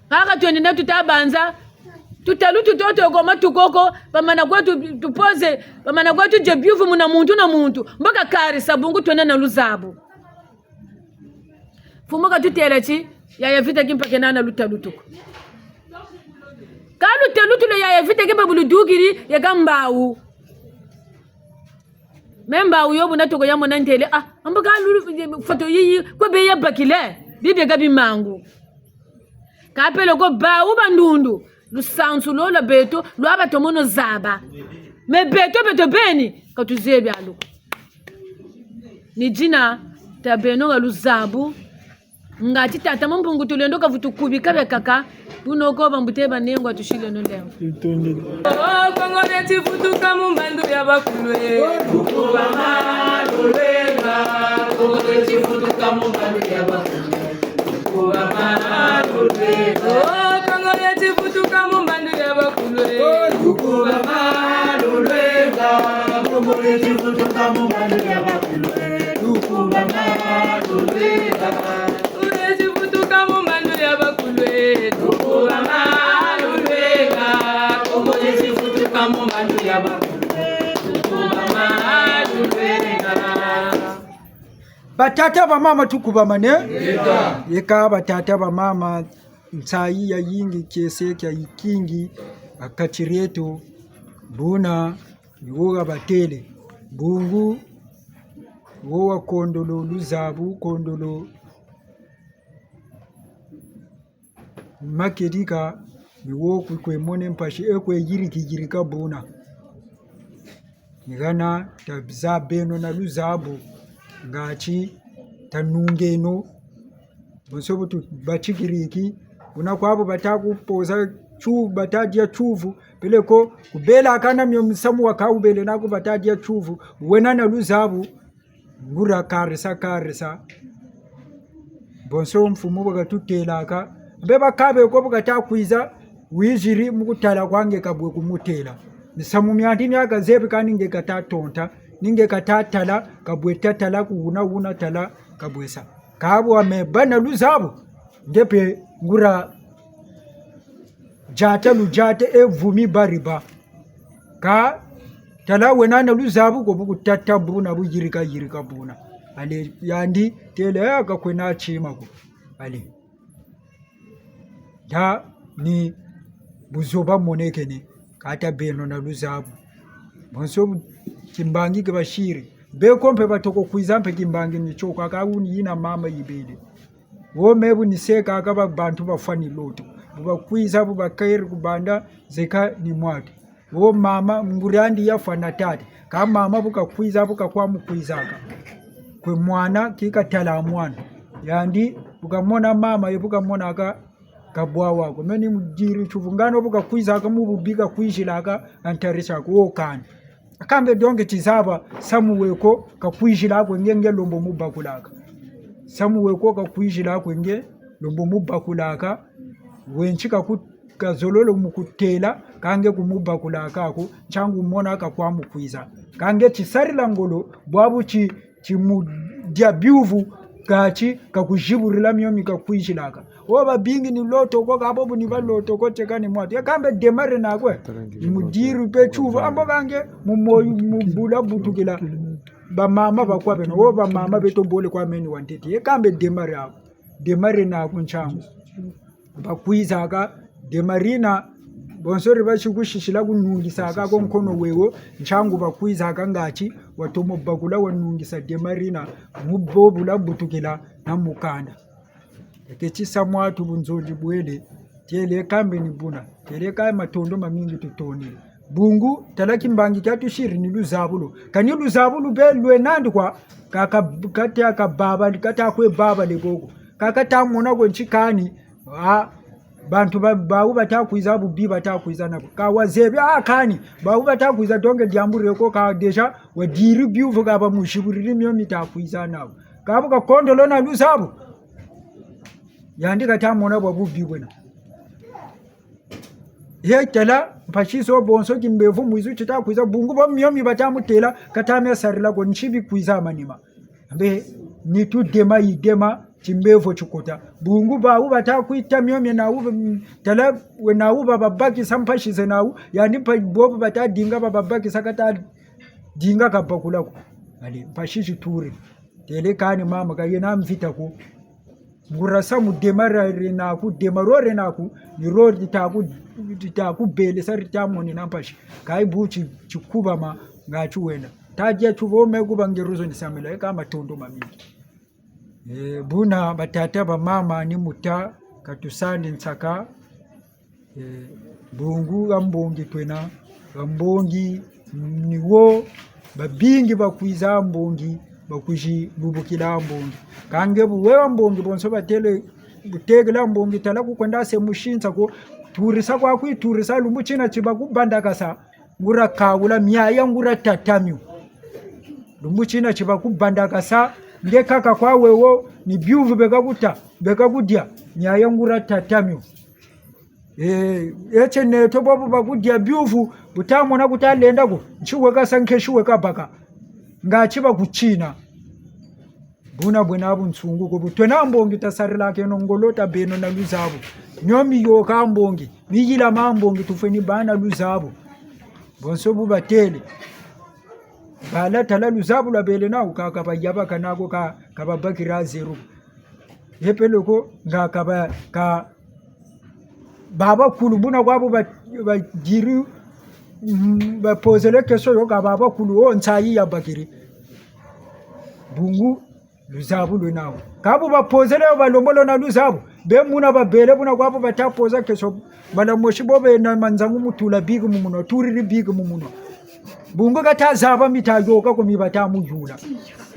Kaka twende na tuta banza, tutalu tutoto ko matuko ko, bamana kwetu tupoze, bamana kwetu dia biuvu muna muntu na muntu, mbo kakarisa bungu twena na luzabu. Mfumu katutêla ti, yaya Vita Kimpa kena na lutalu tuku. Ka lutalu tu lwa yaya Vita Kimpa bu ludukiri, yeka mbawu. Me mbawu yo buna toko ya mona ntêle, ah, ambo ka lulu, foto yiyi, kwe be ya bakile, bibie ka bimangu. Ka peleko bawu bandundu, lusansu lo lwa beto, lwa batomono zaba. Me beto, beto beni, ka tuzebi alu ko. Ni dina, tabeno ha luzabu, Ngati tata Mampungu Tulendo kavutu kubika biakaka, buna ko bambuta banengwa tusileno nlemvo. Tutondele. Oh, Kongo dieti vutuka mu mbandu ya bakulu e. Kongo dieti vutuka mu mbandu ya bakulu e. Oh, Kongo dieti vutuka mu mbandu ya bakulu e. Kongo dieti vutuka mu mbandu ya bakulu e. Kongo dieti vutuka mu mbandu ya bakulu e. Batata, bamama, tukubamane. Yeka. Yeka, batata, bamama, nsayi yayingi, kiese kia yikingi, ha kati dieto, buna, ni wo ha batêle. Bungu, wo wa kondolo luzabu, kondolo makedika, ni wo kwe, kwe mone mpasi, e kwe yiriki yirika buna. Ni hana tazabeno na luzabu, ngati tanungeno, bonso bu tubatikiriki, buna kwa bu bata kupoza tsu-, bata dia tsuvu, peleko kubela kana mio musamu wa ka wubele naku bata dia tsuvu, wena na luzabu, nguria karisa, karisa. Bonso mfumu bu katutêlaka. Mbe bakabe ko bu kata kwiza, wiziri mu kutala kwa nge kabwe kumutêla. Misamu miandi mia kazebi kani nge kata tonta, ni nge kata tala, kabwe ta tala ku wuna wuna tala, kabwe sa. Ka bwa me bâ na luzabu, nge mpe nguria diata ludiate e vumi bariba. Ka tala wena na luzabu ko bu kutata buna bu yirika yirika buna. Allez, yandi têle, eh, ka kwena tima ko. Allez. Nta ni buzoba monekene, kâ ta beno na luzabu. Bonso bu-, timbangi ti basiri. Beko mpe batoko kwiza mpe timbangi ni tio kwa, kâ wuni yina mama yibele. Wo me bu ni seka kâ ba bantu bafwa ni loto. Bu bakwiza, bu bakeri ku banda, zeka ni mwatu. Wo mama, nguri'andi yafwa na tata. Kâ mama bu kakwiza, bu kakwa mu kwizaka kwe mwana, ti katala mwana. Yandi, bu kamona mama, ye bu kamonaka, kabwa wako. Meni mudiri tiyuvu ngano bu kakwizaka mu bubi kakwizilaka, antarisaka, wo kani. Kâ mbe donc tizaba, samu weko kakwizila kwe nge, nge lembo mubakulaka. Samu weko kakwizila kwe nge, lembo mubakulaka. Wenti kaku-, kazololo mu kutêla, kâ nge kumubakulaka ko, ntiangu mona kakwa mu kwiza. Kâ nge tisarila ngolo, bwabu ti-, timudia biyuvu, kati kakuziburila mio mi kakwizilaka. Wo babingi ni loto ko, kâ bo bu ni ba loto ko, teka ni mwatu. Ye kâ mbe démarrer naku. Ni mudiri mpe tiyuvu, ambo kâ nge, mu moyo, mu bula butukila. Bamama bakwa beno, wo bamama beto bole kwa meni wa ntete. Ye kâ mbe démarrer aku. Démarrer naku ntiangu. Bakwizaka, démarrer na, bonso ri basi kusisila kunungisaka ko nkono wewo, ntiangu bakwizaka ngati, watomo bakula wanungisa démarrer na, mu bo bula butukila na mukanda. Eke tisa mwatu bunzonzi bwele, têle kâ mbe ni buna, têle kâ matondo mamingi tutondele. Bungu, tala timbangi tia tusiri ni luzabu lo. Kani luzabu lu be lwenandi kwa, ka, ka, kata kababa, kata kwe baba le koko. Kâ kata mona ko nti kani, ah, bantu ba, bawu bata kwiza bubi bata kwiza nabo. Kâ wazebi, ah, kani, bawu bata kwiza donc diambu dieko kâ déjà, wadiri biyuvu kâ bamuziburiri mio mita kwiza nabo. Kâ bu kakondolo na luzabu. Yandi kata mona bwa bubi bwena. Ye tala, mpasi zo bonso timbevo mwizu tita kwiza, bungu bo mio mi bata mutêla, kata mia sarila ko nti bikwiza manima. Mbe, nitu dema yi dema, timbevo tikota. Bungu bawu bata kwita mio mie nawu, mm, tala we nawu bababakisa mpasi ze nawu, yandi mpa bobo bata dinga bababakisa kata dinga kabakula ko. Allez, mpasi zituri. Têle kani mama ka yena mvita ko. Nguria samu démarrer naku, démarrer naku, ni ro dita ku, dita kubelesa dita monina mpasi. Kâ yi bu ti, tikubama ngati wena. Tadia tiyuvu me kuba ngeruzo ni samila, ye kâ matondo mamingi. Eh, buna batata bamama ni muta, katusandi nsaka, eh, bungu ha mbongi twena, ha mbongi ni wo, babingi bakwiza ha mbongi, bakwizi lubukila ha mbongi. Kâ nge bu we ha mbongi, bonso batêle, bu tekela ha mbongi, tala kukwenda se musinsa ko, turisa kwa kwiturisa, lumbu tina ti bakubandakasa, nguria kawula, miaya nguria tata mio. Lumbu tina ti bakubandakasa, nge kaka kwa wewo, ni biyuvu beka kuta, beka kudia, miaya nguria tata mio. Eh, eti neto bobo bakudia biyuvu, bu ta mona ku ta lenda ko, nti weka sa nkesi weka baka. Ngati bakutina. Buna bwena bunsungu ko, bu twena ha mbongi tasarilakeno ngolo, tabeno na luzabu. Mio miyôka ha mbongi, miyilama ha mbongi, tufweni bâ na luzabu. Bonso bu batêle. Bala tala luzabu lwabele nawu ka, ka bayabakana ko, ka, ka babakiri zéro. Ye peleko nga ka ba, ka babakulu buna kwa bu ba, badiri, mm, ba posele question yo ka babakulu wo nsayi yabakiri. Bungu luzabu lwena nawu. Kâ bu ba posele yo balembolo na luzabu. Be muna babele buna kwa bu bata posa question. Mbala mosi bo bena manzangu mu tula bic mu munwa, turiri bic mu munwa. Bungu kata zaba mi ta yôka ko mi bata muyula.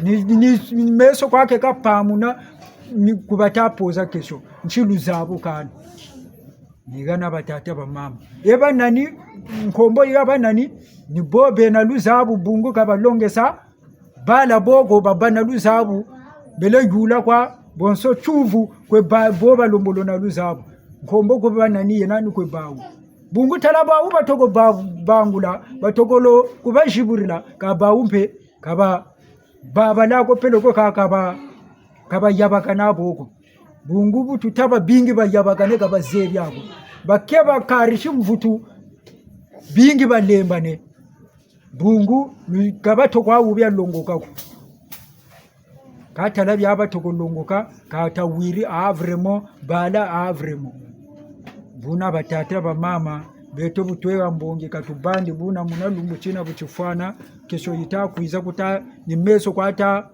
Ni, ni, ni meso kwa ke kapamuna mi ku bata posa question. Nti luzabu kani. Ni hana batata bamama. E banani, nkombo ya banani, ni bo bena luzabu bungu ka balongesa bala bo ko babâ na luzabu, bele yula kwa bonso tiyuvu kwe ba, bo balembolo na luzabu. Nkombo kwe banani yena ni kwe bawu. Bungu tala bawu batoko ba, bangula, batoko lo kubaziburila, kâ bawu mpe, ka ba, babala ko peleko ka, ka ba, ka bayabakana bo ko. Bungu bu tuta babingi bayabakane ka bazebi ko. Ba ke bakarisi mvutu, bingi balembane. Bungu, lu-, ka batoko wu bia longoka ko. Ka tala bia ba toko longoka, ka tawiri, ah, vraiment, bala, ah, vraiment. Buna batata, bamama, beto bu tweka mbongi, ka tubandi buna muna lumbu tina bu tifwana, question yita kwiza kuta, ni meso kwa ta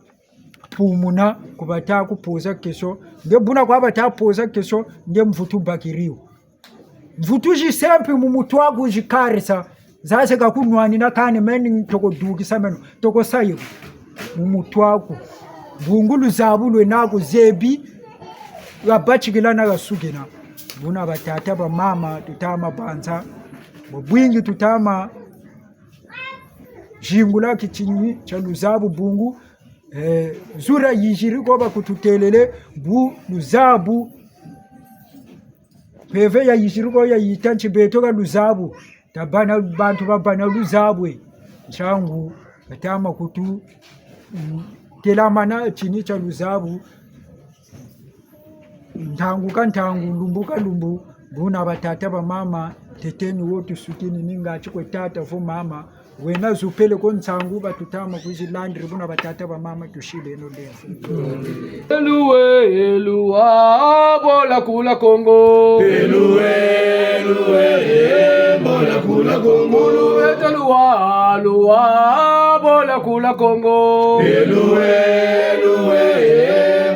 pumuna, ku bata ku poser question. Nge buna kwa bata poser question, nge mvutu bakiri yo. Mvutu zi simple mu mutu aku zi karisa. Zase ka kunwanina kani meni toko dukisa meno, toko sayi mu mutu aku. Bungu luzabu lwena ku zebi, lwabatikila na lwasukina. Buna batata, bamama, tutama banza. Bwabwingi tutama zingula kitini tia luzabu bungu, eh, zura yiziri ko bakututelele bu luzabu. Mpeve yayiziri ko yayita nti beto ka luzabu. Tabâ na bantu babâ na luzabu, eh. Ntiangu, batama kutu, mm, telamana tini tia luzabu. Ntangu ka ntangu, lumbu ka lumbu, buna batata, bamama, ntete ni wo tusukini ni ngati kwe tata vo mama, wena zupele ko nsangu, ba tutama kwizi landiri, buna batata, bamama, tusileno lemvo. Eluwe, eluwa, bola kula Kongo. Eluwe, eluwe, bola kula Kongo. Eluwe, eluwa, luwa, bola kula Kongo. Eluwe, eluwe,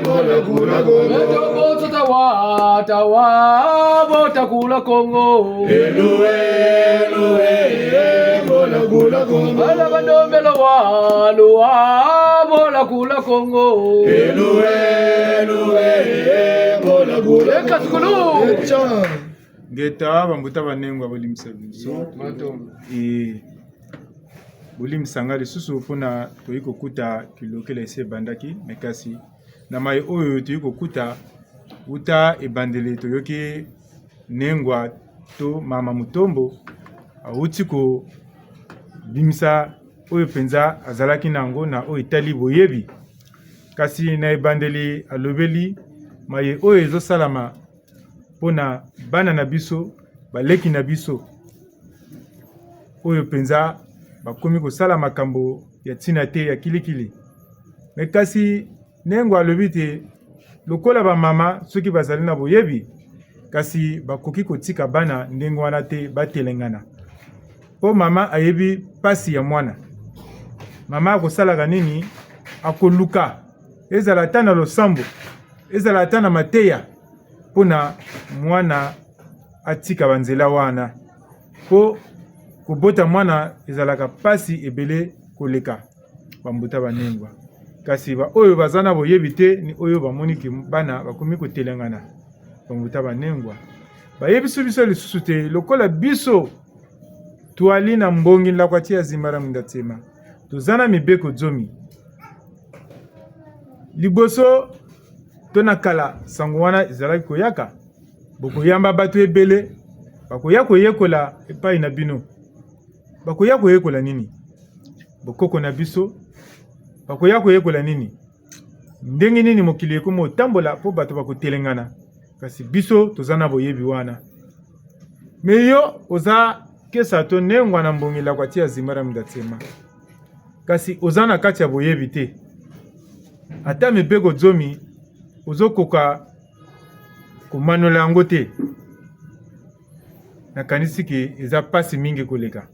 bola kula Kongo. Eto boso tawa, tawa, bota kula Kongo. Eluwe, eluwe, bola kula Kongo. Bala bandombelo wa, luwa, bola kula Kongo. Eluwe, eluwe, bola kula Kongo. Eka sukulu. Echa. Ngeta, bambuta banengwa, bolimbisa biso. Matondo. Eh, bolimbisa nga lisusu mpo na toyei kokuta kilokela esi ebandaki, mais kasi na maye oyo toyei kokuta, uta ebandeli toyoki nengwa to mama Mutombo auti kobimisa oyo mpenza azalaki na yango na oyo etali boyebi. Kasi na ebandeli alobeli maye oyo ezosalama mpo na bana na biso, baleki na biso, oyo mpenza bakomi kosala makambo ya ntina te, ya kilikili. Mais kasi, Nengwa alobi te, lokola bamama, soki bazali na boyebi, kasi bakoki kotika bana ndenge wana te, batelengana. Mpo mama ayebi mpasi ya mwana. Mama akosalaka nini? Akoluka, ezala ata na losambo, ezala ata na mateya, mpo na mwana atika banzela wana. Mpo kobota mwana ezalaka mpasi ebele koleka, bambuta banengwa. Kasi baoyo baza na boyebi te, ni oyo bamoni ke bana bakomi kotelengana, bambuta banengwa. Bayebisi biso lisusu te, lokola biso twali na mbongi nlakwa ti ya zimbala mwinda nsema, toza na mibeko zomi. Liboso to na kala, sango wana ezalaki koyaka, bokoyamba bato ebele, bakoya koyekola epai na bino. Bakoya koyekola nini? Bokoko na biso. Bakoya koyekola nini? Ndenge nini mokili ekomi kotambola mpo bato bakotelengana? Kasi biso toza na boyebi wana. Mais yo oza kesa to nengwa na mbongi nlakwa ti ya zimbala mwinda nsema. Kasi oza na kati ya boyebi te. Ata mibeko zomi, ozokoka komanola yango te. Nakanisi ke eza mpasi mingi koleka.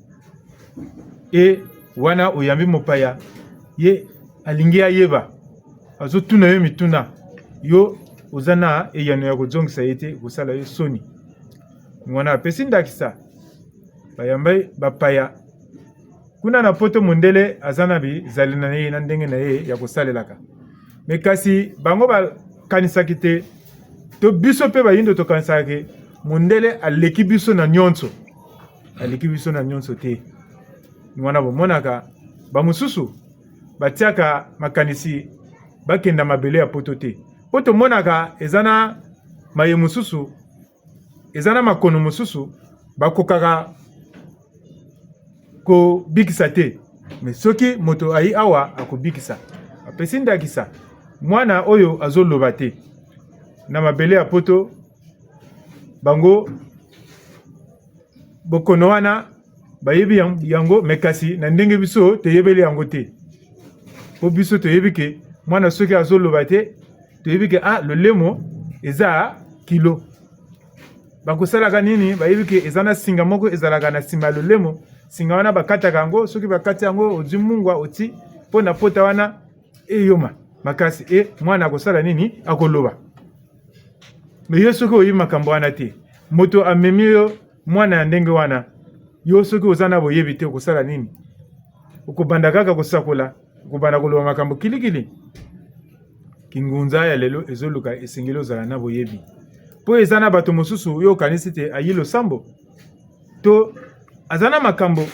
E, wana oyambi mopaya, ye alingi ayeba, azotuna yo mituna, yo oza na eyano ya kozongisa ye te, ekosala yo soni. Wana apesi ndakisa, bayamba bapaya. Kuna na Poto, mondele aza na bizaleli na ye, na ndenge na ye ya kosalelaka. Mais kasi bango bakanisaki te, to biso mpe bayindo tokanisaka ke mondele aleki biso na nyonso. Aleki biso na nyonso te. Ni wana bomonaka bamosusu batiaka makanisi bakenda mabele ya Poto te. Mpo tomonaka eza na maye mosusu, eza na makono mosusu bakokaka kobikisa te. Mais soki moto ayi awa, akobikisa. Apesi ndakisa, mwana oyo azoloba te. Na mabele ya Poto, bango bokono wana bayebi yang-, yango, mais kasi na ndenge biso toyebeli yango te. Mpo biso toyebi ke Mwana soki azoloba te, toyebi ke, ah, lolemo eza kilo. Bakosalaka nini? Bayebi ke eza na singa moko ezalaka na nsima ya lolemo. Singa wana bakataka yango, soki bakati yango, ozwi mungwa, otii, mpo na pota wana eyoma makasi. E, mwana akosala nini? Akoloba. Mais yo soki oyebi makambo wana te, moto amemi yo mwana ya ndenge wana, yo soki oza na boyebi te, okosala nini? Okobanda kaka kosakola, okobanda koloba makambo kilikili. Kingunza ya lelo ezoluka esengeli ozala na boyebi. Mpo eza na bato mosusu yo okanisi te ayi losambo, to aza na makambo,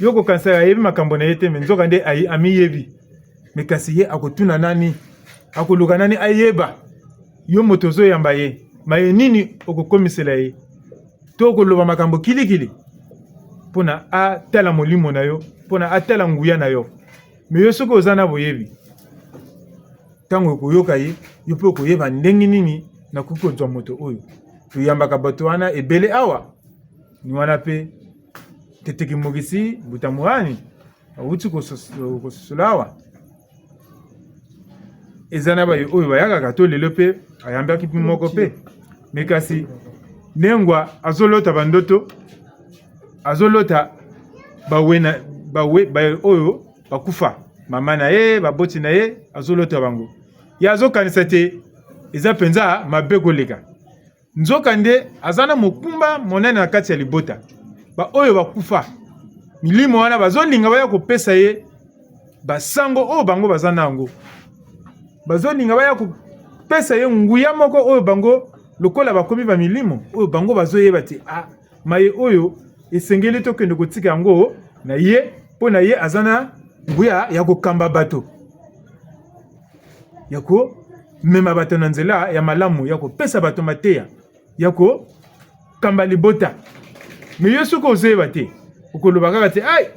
yo kokanisa ayebi makambo na ye te, mais nzoka nde ayi-, amiyebi. Mais kasi ye akotuna nani? Akoluka nani ayeba? Yo moto ozoyamba ye, maye nini okokomisela ye? To okoloba makambo kilikili mpo na atala molimo na yo, mpo na atala nguya na yo. Mais yo soki oza na boyebi, ntango okoyoka ye, yo mpe okoyeba ndenge nini nakoki kozwa moto oyo. Toyambaka bato wana ebele awa. Ni wana mpe ntete kimokisi, mbuta Muhani, awuti kosos-, kososola awa. Eza na baye oyo bayakaka to lelo mpe ayambaki mpe moko mpe. Mais kasi nengwa azolota bandoto, azolota bawe na, bawe, baye oyo bakufa. Mama na ye, baboti na ye, azolota bango. Ye azokanisa te eza mpenza mabe koleka. Nzokande, aza na mokumba monene na kati ya libota. Baoyo bakufa, milimo wana bazolinga baya kopesa ye basango oyo bango baza na yango. Bazolinga baya kopesa ye nguya moko oyo bango, lokola bakomi bamilimo, oyo bango bazoyeba te, ah, maye oyo esengeli tokende kotika yango na ye, mpo na ye aza na nguya ya kokamba bato, ya komema bato na nzela ya malamu, ya kopesa bato mateya, ya kokamba libota. Mais yo soki ozoyeba te, okoloba kaka te, ai,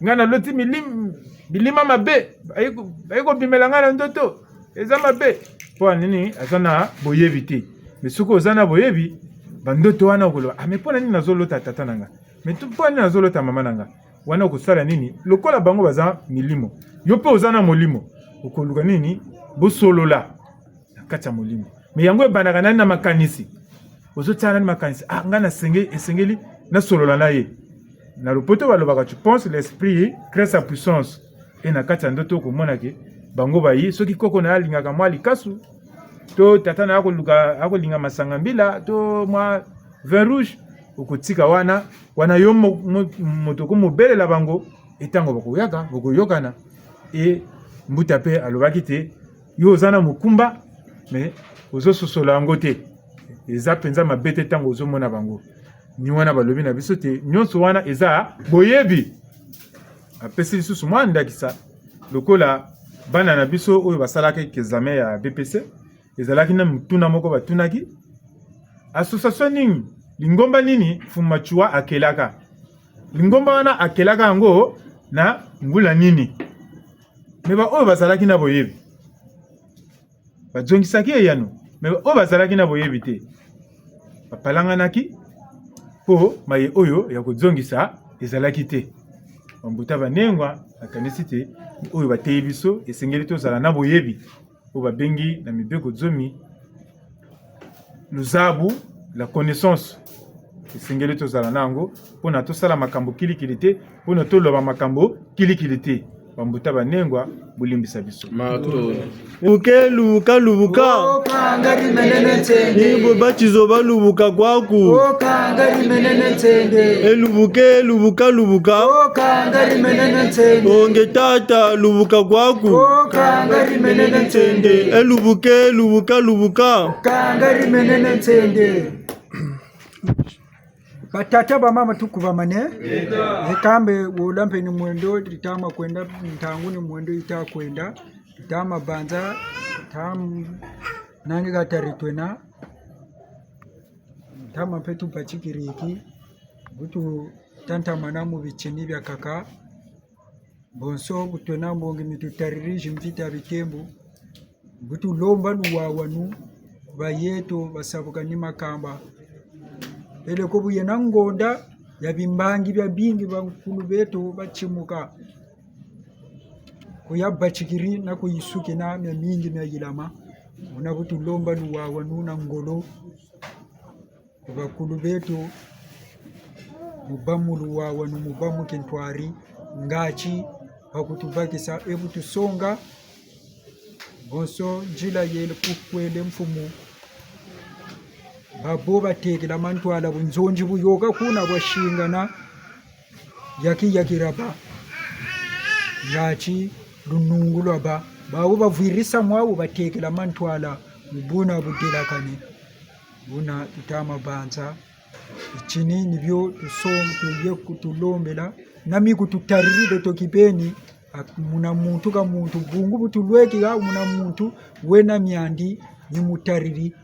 ngai naloti milim-, bilima mabe, bayi ko-, bayi kobimela ngai na ndoto, eza mabe. Mpo na nini? Aza na boyebi te. Mais soki oza na boyebi, bandoto wana okoloba, ah, mais mpo na nini nazolota tata na ngai? Mais tu-, mpo na nini nazolota mama na ngai? Wana okosala nini? Lokola bango baza milimo, yo mpe oza na molimo, okoluka nini? Bosolola na kati ya molimo. Mais yango ebandaka nani? Na makanisi. Ozotia nani makanisi? Ah, ngai nasenge-, esengeli nasolola na ye. Na lopoto balobaka, tu penses, l'esprit crée sa puissance. E na kati ya ndoto okomona ke bango bayi, soki koko na ye alingaka mwa likasu, to tata na ye akoluka, akolinga masanga mbila, to mwa vin rouge, okotika wana, wana yo mo-, mo-, moto okomobelela bango, e ntango bakoyaka, bokoyokana. E mbuta mpe alobaki te, yo oza na mokumba, mais ozososola yango te. Eza mpenza mabe te ntango ozomona bango. Ni wana balobi na biso te, nyonso wana eza boyebi. Apesi lisusu mwa ndakisa, lokola bana na biso oyo basalaka examen ya B P C, ezalaki na motuna moko batunaki: association nini, lingomba nini Mfumu Matsoua akelaka? Lingomba wana akelaka yango na mbula nini? Mais baoyo bazalaki na boyebi, bazongisaki eyano. Mais baoyo bazalaki na boyebi te, bapalanganaki, mpo maye oyo ya kozongisa ezalaki te. Bambuta banengwa, nakanisi te oyo bateyi biso, esengeli tozala na boyebi oyo babengi na mibeko zomi luzabu, la connaissance. Esengeli tozala na yango mpo na tosala makambo kilikili te, mpo na toloba makambo kilikili te. Bambuta banengwa, bolimbisa biso. Matondo. Lubuke, lubuka, lubuka. O kangari menene nsende. Ni bo batizo ba lubuka kwaku. O kangari menene nsende. E lubuke, lubuka, lubuka. O kangari menene nsende. O nge tata, lubuka kwaku. O kangari menene nsende. E lubuke, lubuka, lubuka. Kangari menene nsende. Batata, bamama, tukubamane. Ekambe wola mpe ni mwendo, ditama kwenda, ntangu ni mwendo yita kwenda. Ditama banza, tam-, nani katari twena. Ntama mpe tubatikiriki, bu tutantamana mu bitini biakaka. Bonso bu twena mbongi mitutariri mvita bitembo, bu tulomba luwawanu, bayeto basabuka ni makamba. Peleko bu yena ngonda ya bimbangi biabingi, bankulu beto batimuka. Ku yabatikiri na ku yisukina miamingi mia yilama. Muna bu tulomba luwawanu na ngolo ku bakulu beto, mu bâ mu luwawanu, mu bâ mu kintwari, ngatu bakutubakisa, e bu tusonga bonso nzila yele kukwele mfumu. Babo batekela mantwala, bunzonzi buyoka kuna bwasingana, yaki yaki raba. Ngatu lunungu lwabâ. Bawu bavwirisa mwawu batekela mantwala, mu buna budelakane. Buna tutama banza. Bitini ni bio tuso-, tuye kutulombela. Na mi kututariri beto kibeni, ak-, muna muntu ka muntu, bungu bu tulweki ha muna muntu, wena miandi, ni mutariri.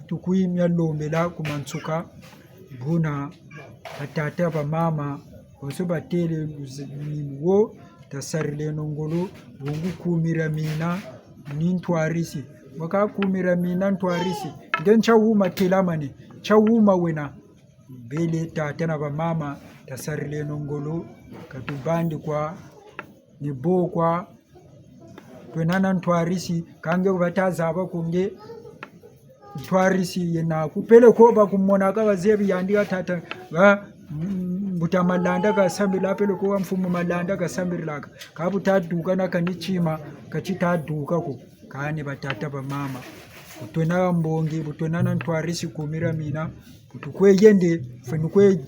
Tukwiza lombela ku mansuka, buna batata bamama, bonso batêle luzi-, ni wo, tasarileno ngolo, bungu kumira mina, ni ntwarisi. Waka kumira mina ntwarisi. Nge ntia wuma telamane, ntia wuma wena. Bele tata na bamama, tasarileno ngolo, ka tubandi kwa, ni bo kwa, twena na ntwarisi, kâ nge ku bata zaba ko nge ntwarisi yena ku. Peleko bakumona ka bazebi yandi ka tata, ba, mm, mbuta Malanda kasambila, peleko wa mfumu Malanda kasambilaka. Ka bu taduka na kani tima, ka ti taduka ko. Kani batata bamama, bu twena mbongi, bu twena na ntwarisi kumira mina, bu tukwe yende, fwe ni kwe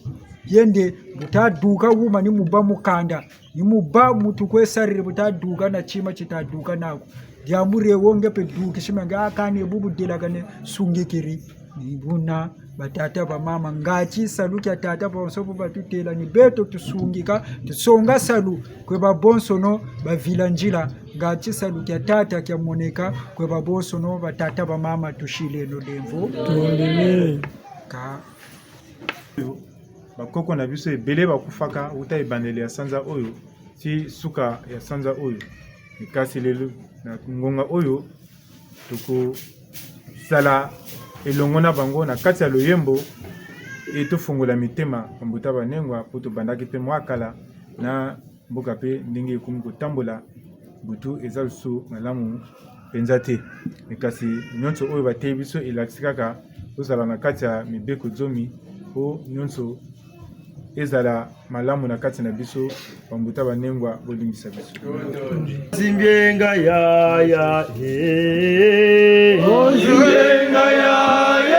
yende, bu taduka wuma ni mu bâ mukanda, ni mu bâ mu tukwe sariri, bu taduka na tima ti taduka naku. Diambu die wo nge mpe dukisi ma nge, a kani bu budelakane sungikiri. Ni buna batata bamama, ngatu salu kia tata bonso bu batutêla ni beto tusungika, tusonga salu kwe babonsono bavila nzila. Ngatu salu kia tata kiamoneka kwe babonsono batata bamama, tusileno lemvo. Tondele. Ka. Bakoko na biso ebele bakufaka wuta ebandeli ya sanza oyo ti suka ya sanza oyo. Kasi lelo, na ngonga oyo, tokozala elongo na bango na kati ya loyembo, e tofungola mitema, bambuta banengwa, mpo tobandaki mpe mwa kala na mboka mpe ndenge ekomi kotambola, butu eza lisusu malamu mpenza te. Kasi nyonso oyo bateyi biso elakisi kaka tozala na kati ya mibeko zomi, mpo nyonso ezala malamu na kati na biso, bambuta banengwa, bolimbisa biso. Zimbienga yaya, eh. Oh, zimbienga yaya, eh.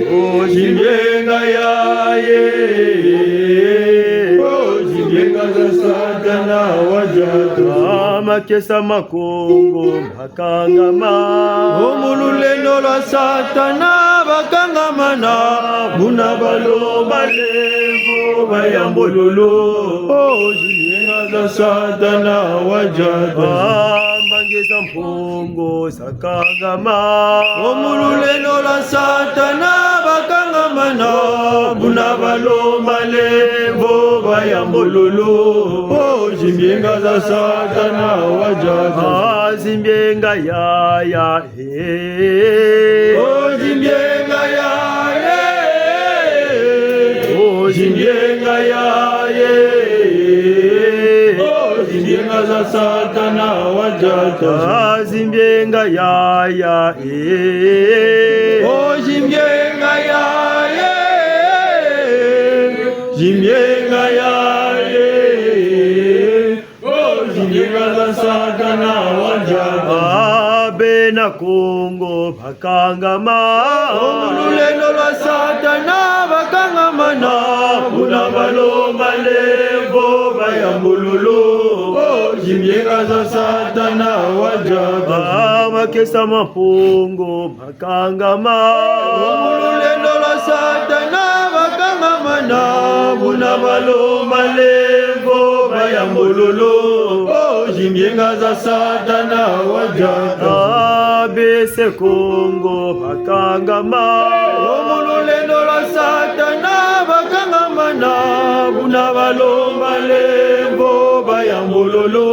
Oh, zimbienga yaya, eh. Oh, zimbienga za Satana wadiata. Ah, makesa ma Kongo, bakangama. Oh, mu lulendo lwa Satana bakangamana, buna balomba lemvo bayambololo. Oh, zimbienga za Satana wadiata. Ah, mbangi za Mpungu zakangama. Oh, mu lulendo lwa Satana bakangamana, buna balomba lemvo bayambololo. Oh, zimbienga za Satana wadiata. Ah, zimbienga yaya, eh. Oh, zimbienga yaya, eh. Oh, zimbienga yaya, eh. Oh, zimbienga za Satana wadiata. Ah, zimbienga yaya, eh. Oh, zimbienga yaya, eh. Zimbienga yaya, eh. Oh, zimbienga za Satana wadiata. Ah, bena Kongo bakangama. Oh, mu lulendo lwa Satana bakangamana, buna balomba lemvo bayambololo. Oh, zimbienga za Satana wadiata. Ah, makesa ma Mpungu bakangama. Oh, mu lulendo lwa Satana bakangamana, buna balomba lemvo bayambololo. Oh, zimbienga za Satana wadiata. Ah, bese Kongo bakangama. Oh, mu lulendo lwa Satana bakangamana, buna balomba lemvo bayambololo.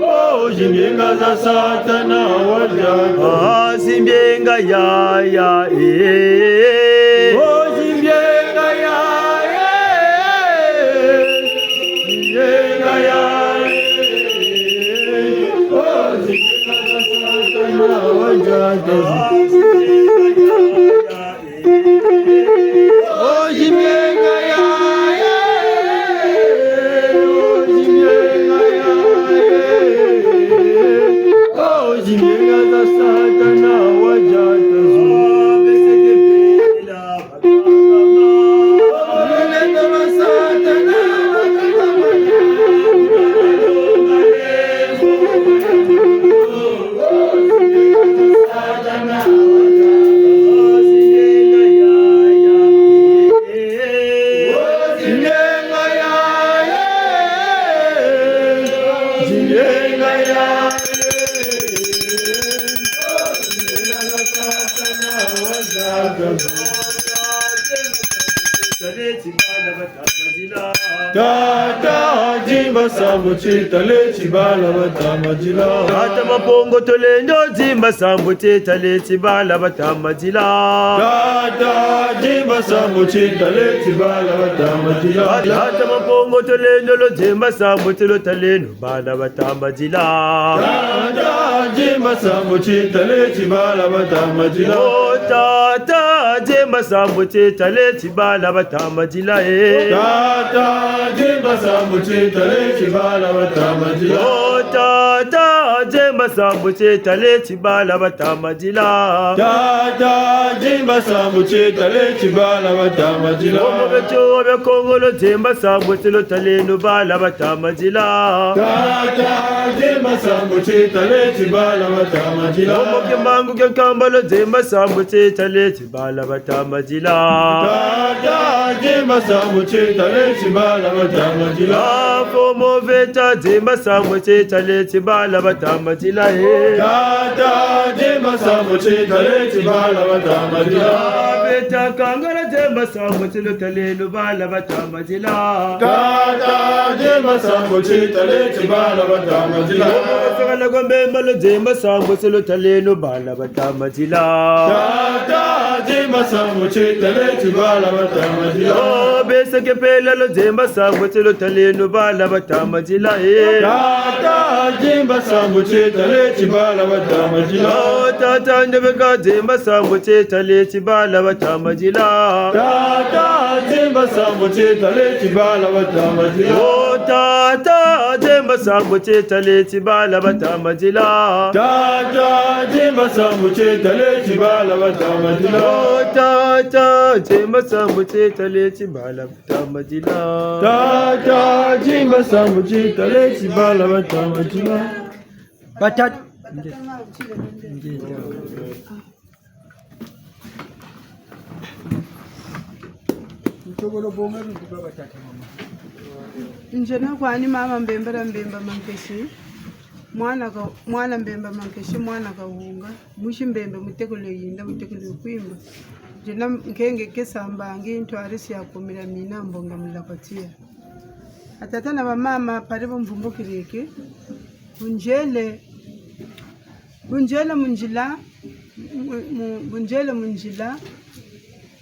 Oh, zimbienga za Satana wadiata. Ah, zimbienga yaya, eh. Oh, zimbienga yaya, eh. Zimbienga Tata, dimba sambu ti tale ti bala bata madila. Tata Mampungu Tulendo, dimba sambu ti tale ti bala bata madila. Tata, dimba sambu ti tale ti bala bata madila. Tata Mampungu Tulendo, lo dimba sambu ti lo taleno bala bata madila. Tata, dimba sambu ti tale ti bala bata madila. Oh, tata, dimba sambu ti tale ti bala bata madila, eh. Tata, dimba sambu ti tale ti bala bata madila. Oh, tata, dimba sambu ti tale ti bala bata madila. Tata, dimba sambu ti tale ti bala bata madila. Momo beto bia Kongo lo dimba sambu ti lo taleno bala bata madila. Tata, dimba sambu ti tale ti bala bata madila. Momo Kimbangu kia Nkamba lo dimba sambu ti tale ti bala bata madila. Tata, dimba sambu ti tale ti bala bata madila. Mfumu Vita, dimba sambu ti tale ti bala bata madila, eh. Tata, dimba sambu ti tale ti bala bata madila. Vita Kangala, dimba sambu ti lo taleno bala bata madila. Tata, dimba sambu ti tale ti bala bata madila. Sakala kwa Mbemba lo dimba sambu ti lo taleno bala bata madila. Tata, dimba sambu ti tale ti bala bata madila. Oh, Beseke Mpela lo dimba sambu ti lo taleno bala bata madila, eh. Tata, dimba sambu ti tale ti bala bata madila. Oh, tata Ndebeka, dimba sambu ti tale ti bala bata madila. Tata, dimba sambu ti tale ti bala bata madila. Oh, tata, dimba sambu ti tale ti bala bata madila. Tata, dimba sambu ti tale ti bala bata madila. Oh, tata, dimba sambu ti tale ti bala bata madila. Tata, dimba sambu ti tale ti bala bata madila. Batata. Nzena kwani mama Mbemba dia Mbemba Mankesi, mwana ka, mwana Mbemba Mankesi, mwana Kahunga, musi Mbemba, mutekolo Yinda, mutekolo Kwimba. Nzena nkenge kesa mbangi, ntwari sia kumila mina mbonga mula kwa tiya. Batata na bamama, pari bo mvumbu kireke, bu nzele, bu nzele mu nzila, mu, mu, bu nzele mu nzila,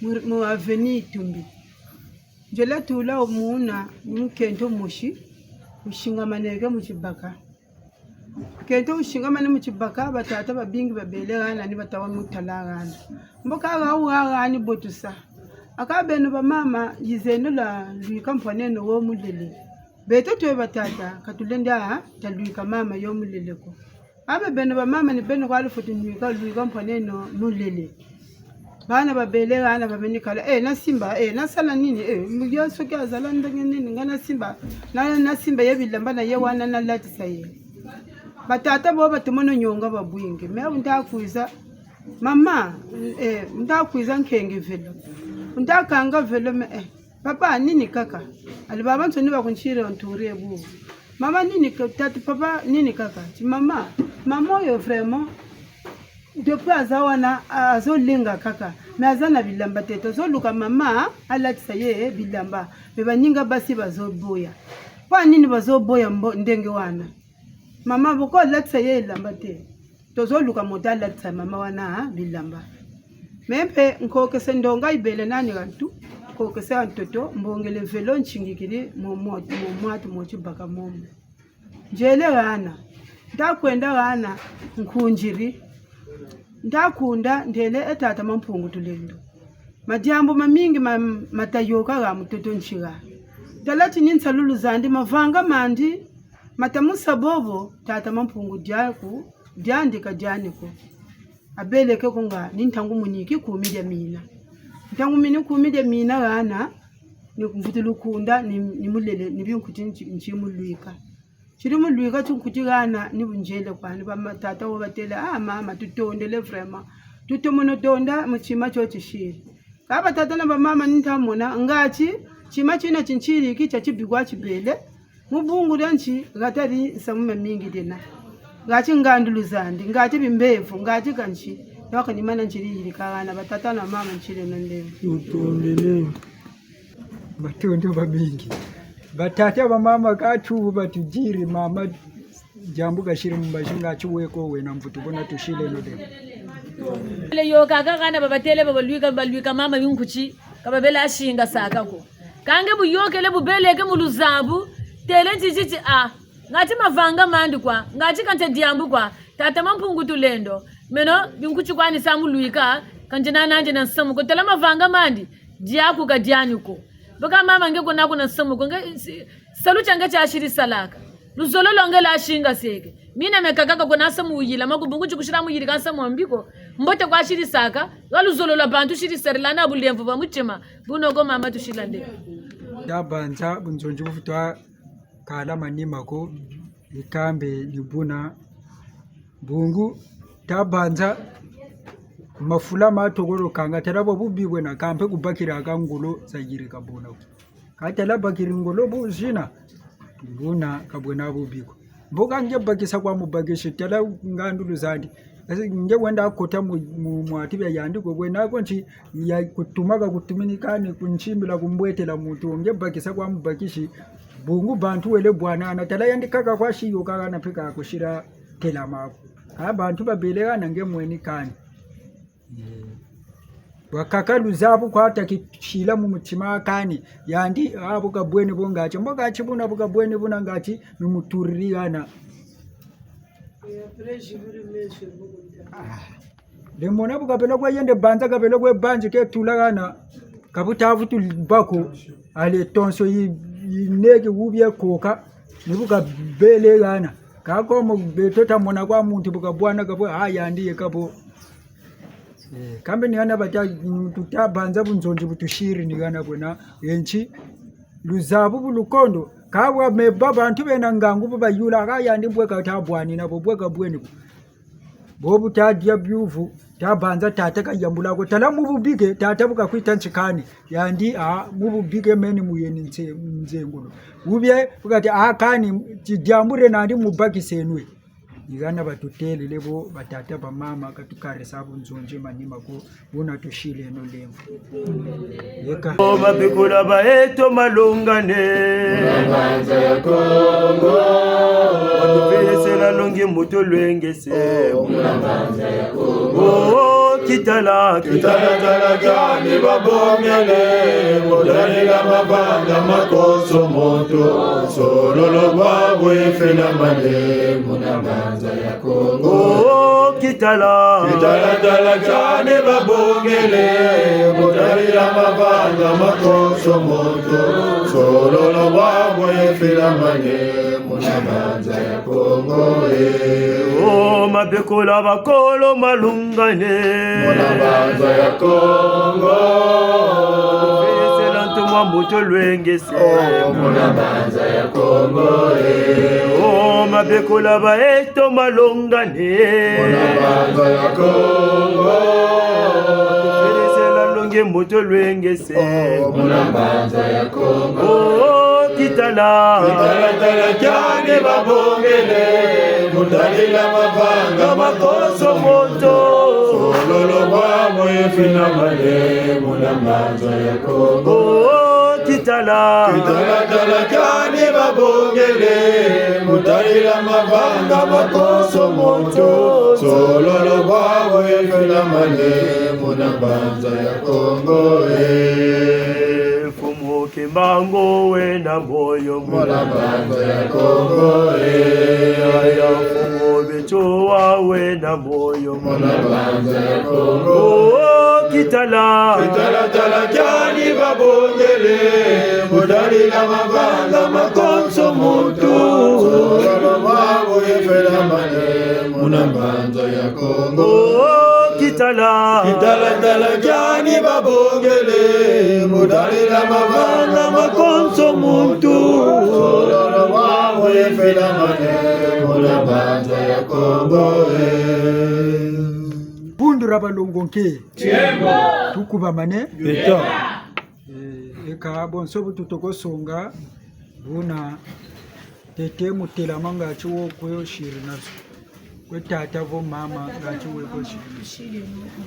mu, mu avenue Itumbi. Nzele tula wo muna, ni mukento mosi, wusingamaneke mu tibaka. Mukento wusingamane mu tibaka, batata babingi babele hana ni bata wa mu tala hana. Mbo ka ha wu ha ha ni botusa. Aka beno bamama, yizeno lwa lwika mpaneno wo mulele. Beto twe batata, ka tulendi ha, ta lwika mama yo mulele ko. Abe beno bamama ni beno kwa lufweti nwika, lwika mpaneno mulele. Bana babele hana bameni kala, eh, nasimba, eh, nasala nini, eh, mu yo soki azala ndenge nini, nga nasimba, na, nasimba ye bilamba na ye wana nalatisa ye. Batata bo batomono nyonga babwingi. Mais bu nta kwiza, mama, eh, nta kwiza nkenge velo. Nta kanga velo, mais, eh, papa, nini kaka? Ali babansoni bakuntiri entourer bu. Mama, nini ka-, tata, papa, nini kaka? Ti mama, mama oyo vraiment, depuis aza wana, a-, azolenga kaka. Mais aza na bilamba te. Tozoluka mama alatisa ye bilamba. Mais baninga basi bazoboya. Mpo nini bazoboya mbo-, ndenge wana? Mama, boko latisa ye elamba te. Tozoluka moto alatisa mama wana, ah, bilamba. Mais mpe nkokese ndonga ibele nani kantu, nkokese ya ntoto, mbongele velo ntsingikiri mu, mu, mu mwatu mo tibaka momo. Nzele hana. Nta kwenda hana, nkunziri. Nta kunda, ntele e tata Mampungu Tulendo. Madiambu mamingi ma, mata yôka ha mutoto ntsika. Tala ti ni nsalulu zandi, mavanga mandi, mata musa bobo, tata Mampungu diaku, diandi ka diani ko. Abeleke ko nga, ni ntangu muni ki kumi dia mina. Ntangu mini kumi dia mina hana, ni mvutulu kunda, ni, ni mulele, ni binkuti nti, nti mulwika. Tiri mulwika tinkuti hana ni bunzele kwani, ba ma-, tata wo batêle, ah, mama, tutondele vraiment. Tutomono tonda mu tima tio tisiri. Ka batata na bamama ni nta mona, ngati, tima tina ti ntiri ki tia tibikwa tibele, mu bungu dia nti, ha tari nsamu mamingi dina. Ngati ngandulu zandi, ngati bimbevo, ngati kanti, yoka ni mana ntiri yirika hana, batata na mama ntiri no ndemvo. Tutondele. Matondo mamingi. Batata, bamama, ka tubu batudiri, mama, diambu kasiri mu mbazi nga ti weko wena mvutu buna tusileno de. Le yo kaka kana babatêle babalwika, balwika mama binkuti, ka babela singasaka ko. Ka nge bu yôkele bu beleke mu luzabu, têle nti ti ti a, ngati mavanga mandi kwa, ngati ka ntia diambu kwa, tata Mampungu Tulendo, meno binkuti kwani sa mulwika, ka nti nana nti na nsamu ko, tala mavanga mandi, diaku ka diani ko. Baka mama nge ko naku na nsamu ko, nge, si, salu tia nge tia siri salaka. Luzolo lwa nge lwa singaseke. Mina meka kaka ko na nsamu wuyila, maku bungu ti kusira muyirika nsamu wa mbi ko. Mbote kwa siri saka, ha luzolo lwa bantu siri sarila na bulemvo bwa mutima, buno ko mama tusila nde. Tabanza bunzonzi bu fweti kala manima ko, ikambe ni buna. Bungu, tabanza, mafula ma tokolo kanga, tala bwa bubi bwena, kampe kubakira ka ngolo zayirika buna. Ka tala bakiri ngolo bu zina, buna ka bwena bubi ko. Mbo ka nge bakisa kwa mubakisi, tala ngandulu zandi. Kasi nge wenda kota mu, mu, mu ati bia yandi ko, bwena ko nti ya kutuma ka kutumini kani kunsimbila kumbwetela muntu, nge bakisa kwa mubakisi, bungu bantu wele bwanana, tala yandi kaka kwa siyo kaka na mpe ka kusira tela maku. Ka bantu babele hana nge mweni kani. Eh. Bwa kaka luzabu kwa ta kisila mu mutima kani. Yandi, ah, bu kabwene bo ngati. Mbo ngati buna bu kabwene buna ngati, ni muturiri hana. Ah. Le mona bu kabela kwe yende banza, kabela kwe banzi ke tula hana. Ka bu ta vutu bako. Ale tonso yi, yi neke wubie koka. Ni bu kabele hana. Ka ko mo beto ta mona kwa muntu bu kabwana ka bo, ah, yandi ye ka bo. Eh, kambe ni hana bata, mm, tuta banza bunzonzi bu tusiri ni hana bwena, e nti, luzabu bu lukondo, ka bwa meba bantu bena ngangu bu bayula, ka yandi mbwe ka ta bwani na bo, mbwe ka bweni bo. Bo bu ta dia biuvu, ta banza tata kayambula ko, tala mu bubike, tata bu kakwita nti kani, yandi, ah, mu bubike meni muyeni nze-, nzengulu. Wubie, bu kati, ah, kani, ti diambu re nandi mubakiseno e. Ni hana batutêlele bo, batata, bamama, ka tukarisa bunzonzi manima ko, buna tusileno lemvo. Yeka. O mabekula ba eto malungane. Muna mbanza ya Kongo. Batupelesela longi moto lwengese. O, muna mbanza ya Kongo. O, kitala, kitala, tala, kiani babongele, mu tadila mavanga ma konso moto, nsololo bwabu efelamane, muna mbanza ya Kongo. O, kitala. Kitala, tala, kiani babongele, mu tadila mavanga ma konso moto, nsololo bwabu efelamane, muna mbanza ya Kongo, eh. O, mabekola bakolo malungane. Muna mbanza ya Kongo. Pelesela ntumwa moto lwengese. O, muna mbanza ya Kongo, eh. O, mabekola ba eto malungane. Muna mbanza ya Kongo. Pelesela longi moto lwengese. O, muna mbanza ya Kongo. O, kitala. Kitala, tala, kiani babongele, mu tadila mavanga ma konso moto, nsololo bwabu efelamane, muna mbanza ya Kongo. O, kitala. Kitala, tala, kiani babongele, mu tadila mavanga ma konso moto, nsololo bwabu efelamane, muna mbanza ya Kongo, eh. Mfumu Kimbangu wena moyo, muna mbanza ya Kongo, eh. Yaya Mfumu Matsoua wena moyo, muna mbanza ya Kongo. O, Kitala. Kitala, tala, tiani babongele, mu dalila mavanga ma konso muntu. Solo lwa bwabu efelamane, muna mbanza ya Kongo. Oh, kitala. Kitala, tala, tiani babongele, mu dalila mavanga ma konso muntu. Solo lwa bwabu efelamane, muna mbanza ya Kongo, eh. Bundura balongo nke. Tiembo. Tukubamane. Beto. Eh, eka bonso bu tutoko songa, buna tete mu telama ngati wo kwe osiri nazo. Kwe tata vo mama ngati wo kwe osiri nazo.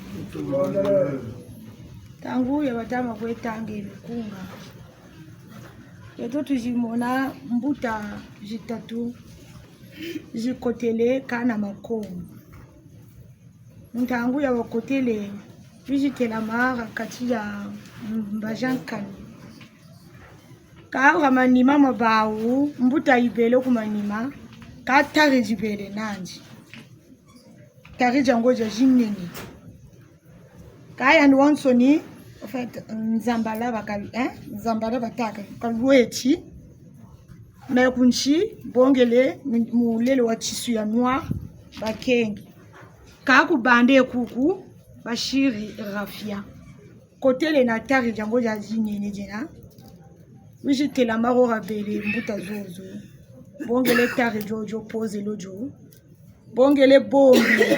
Ntangu ya batama kwe tanga mikunga. Beto tuzimona mbuta zitatu zikotele kana makongo. Ntangu ya bakotele, bizi telama ha kati ya mbazi ya nkanu. Kâ ha manima ma bawu, mbuta yibele ku manima, kâ tari zibele nandi. Tari dia ngo dia zinene. Kâ yandi wansoni, en fait, nzambala baka, hein? Nzambala batâka, ka lweti. Mais ku nsi, bongele, mu, mulele wa tisu ya nwa, bakenge. Kâ ku banda kuku, basiri raffia. Kotele na tari dia ngo dia zinene diena. Wizi telama ho ha bele mbuta zozo. Bongele tari diodio, pose lo dio. Bongele bombi,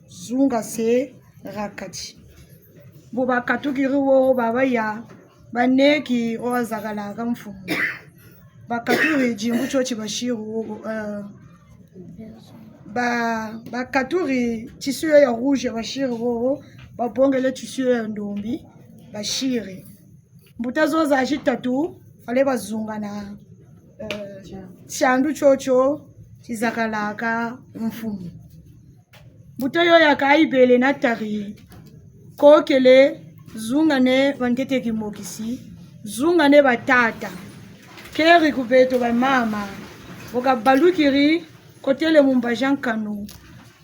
zungase ha kati. Bu bakatukiri wo, babaya, baneki wo zakalaka mfumu. Bakaturi dimbu tio ti basiri wo, eh, ba, bakaturi tissu ya rouge basiri wo, babongele tissu ya ndombi, basiri. Mbuta zo za zitatu, fallait bazungana, eh, tiandu tiotio tizakalaka mfumu. Mbuta yo ya kayibele na tari, kokele, zungane bantete kimokisi, zungane batata. Keri ku beto bamama, bu kabalukiri, kotele mu mbazi ya nkanu.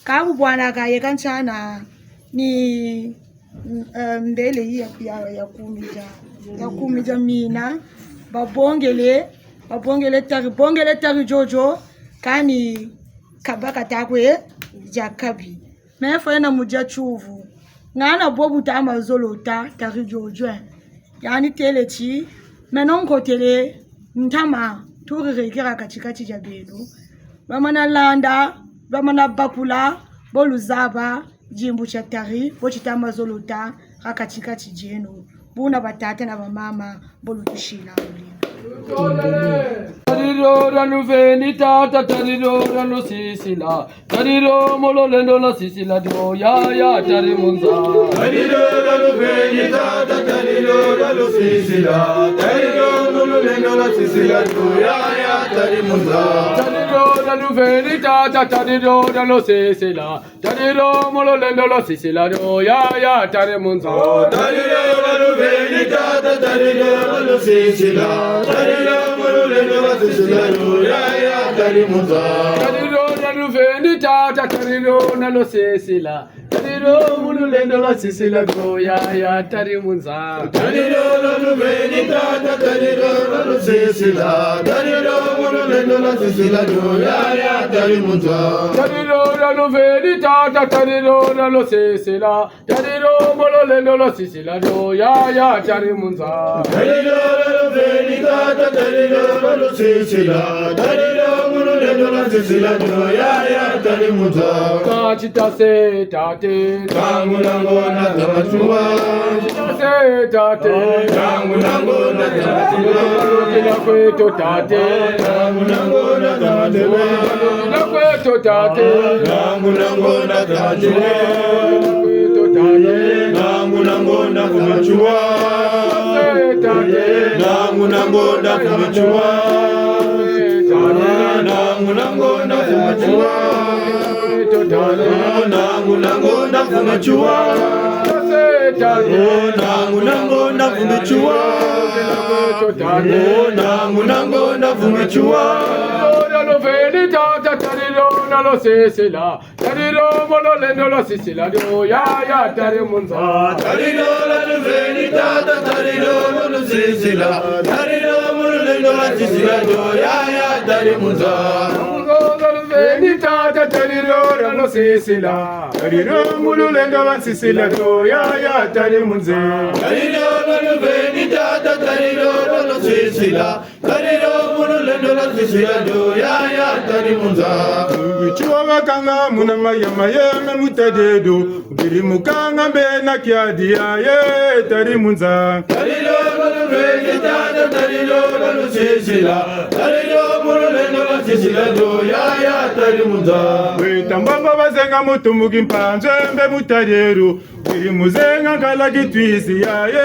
Ka bu bwana kayeka ntiana, ni Mm, eh, mbele yi ya, ya, ya kumija, ya kumija mina, babongele, babongele tari, bongele tari diodio, kani kaba kata kwe dia kabi. Mais fallait na mudia tiuvu. Ngana bo bu tama zolo ta, tari diodio, eh. Yandi têle ti, meno nkotele, ntama, turi rekera kati-kati dia beno. Bamana landa, bamana bakula, bo luzaba, dimbu tia tari, bo titama zolo ta, ha kati-kati dieno. Buna batata na bamama, bo lutusila mulina. Tari dio dia luveni tata, tari dio dia lusisila. Tari dio mu lulendo lwasisila dio, yaya tari mu nza. Tari dio dia luveni tata, tari dio dia lusisila. Tari dio mu lulendo lwasisila dio, yaya tari mu nza. Tari dio dia luveni tata, tari dio dia lusisila. Tari dio mu lulendo lwasisila dio, yaya tari mu nza. Oh, tari dio dia luveni tata, tari dio dia lusisila. Tari dio mu lulendo lwasisila dio, yaya tari mu nza. Tari dio dia luveni tata, tari dio dia lusisila. Tari dio mu lulendo lwasisila dio, yaya tari mu nza. Tari dio dia luveni tata, tari dio dia lusisila. Tari dio mu lulendo lwasisila dio, yaya tari mu nza. Tari dio dia luveni tata, tari dio dia lusisila. Tari dio mu lulendo lwasisila dio, yaya tari mu nza. Tari dio dia luveni tata, tari dio dia lusisila. Tari dio mu lulendo lwasisila dio, yaya tari mu nza. Kati tase tate. Ntangu na ngonda za Matsoua. Tase tate. Ntangu na ngonda za Matsoua. Kila kweto tate. Ntangu na ngonda za Matsoua. Kila kweto tate. Ntangu na ngonda za Matsoua. Kila kweto tate. Ntangu na ngonda za Matsoua. Tase tate. Ntangu na ngonda za Matsoua. Tase tate. Ntangu na ngonda za Matsoua. Ntangu na ngonda za Matsoua. Oh, ntangu na ngonda za Matsoua. Oh, ntangu na ngonda za Matsoua. Tari dio dia luveni tata, Tariro na lusisila, tariro mu lulendo lwa sisila dio, yaya tari mu nza. Tariro na luveni tata, tariro mu lusisila, tariro mu lulendo lwa sisila dio, yaya tari mu nza. Tariro na luveni tata, tariro na lusisila, tariro mu lulendo lwa sisila dio, yaya tari mu nza. Tariro na luveni tata, tariro na lusisila, tariro mu lulendo lwa sisila dio, yaya tari mu nza. Bitsiwa bakanga muna maya mayeme mu tadiedo, biri mu kanga mbe na kiadi yaye tari mu nza. Tariro mu luveni tata, tariro mu lusisila, tariro mu lulendo lwa sisila dio, yaya tari mu nza. Weta mbongo bazenga mutu mu kimpanzu mbe mu tadiedo, biri mu zenga nkala kitwisi yaye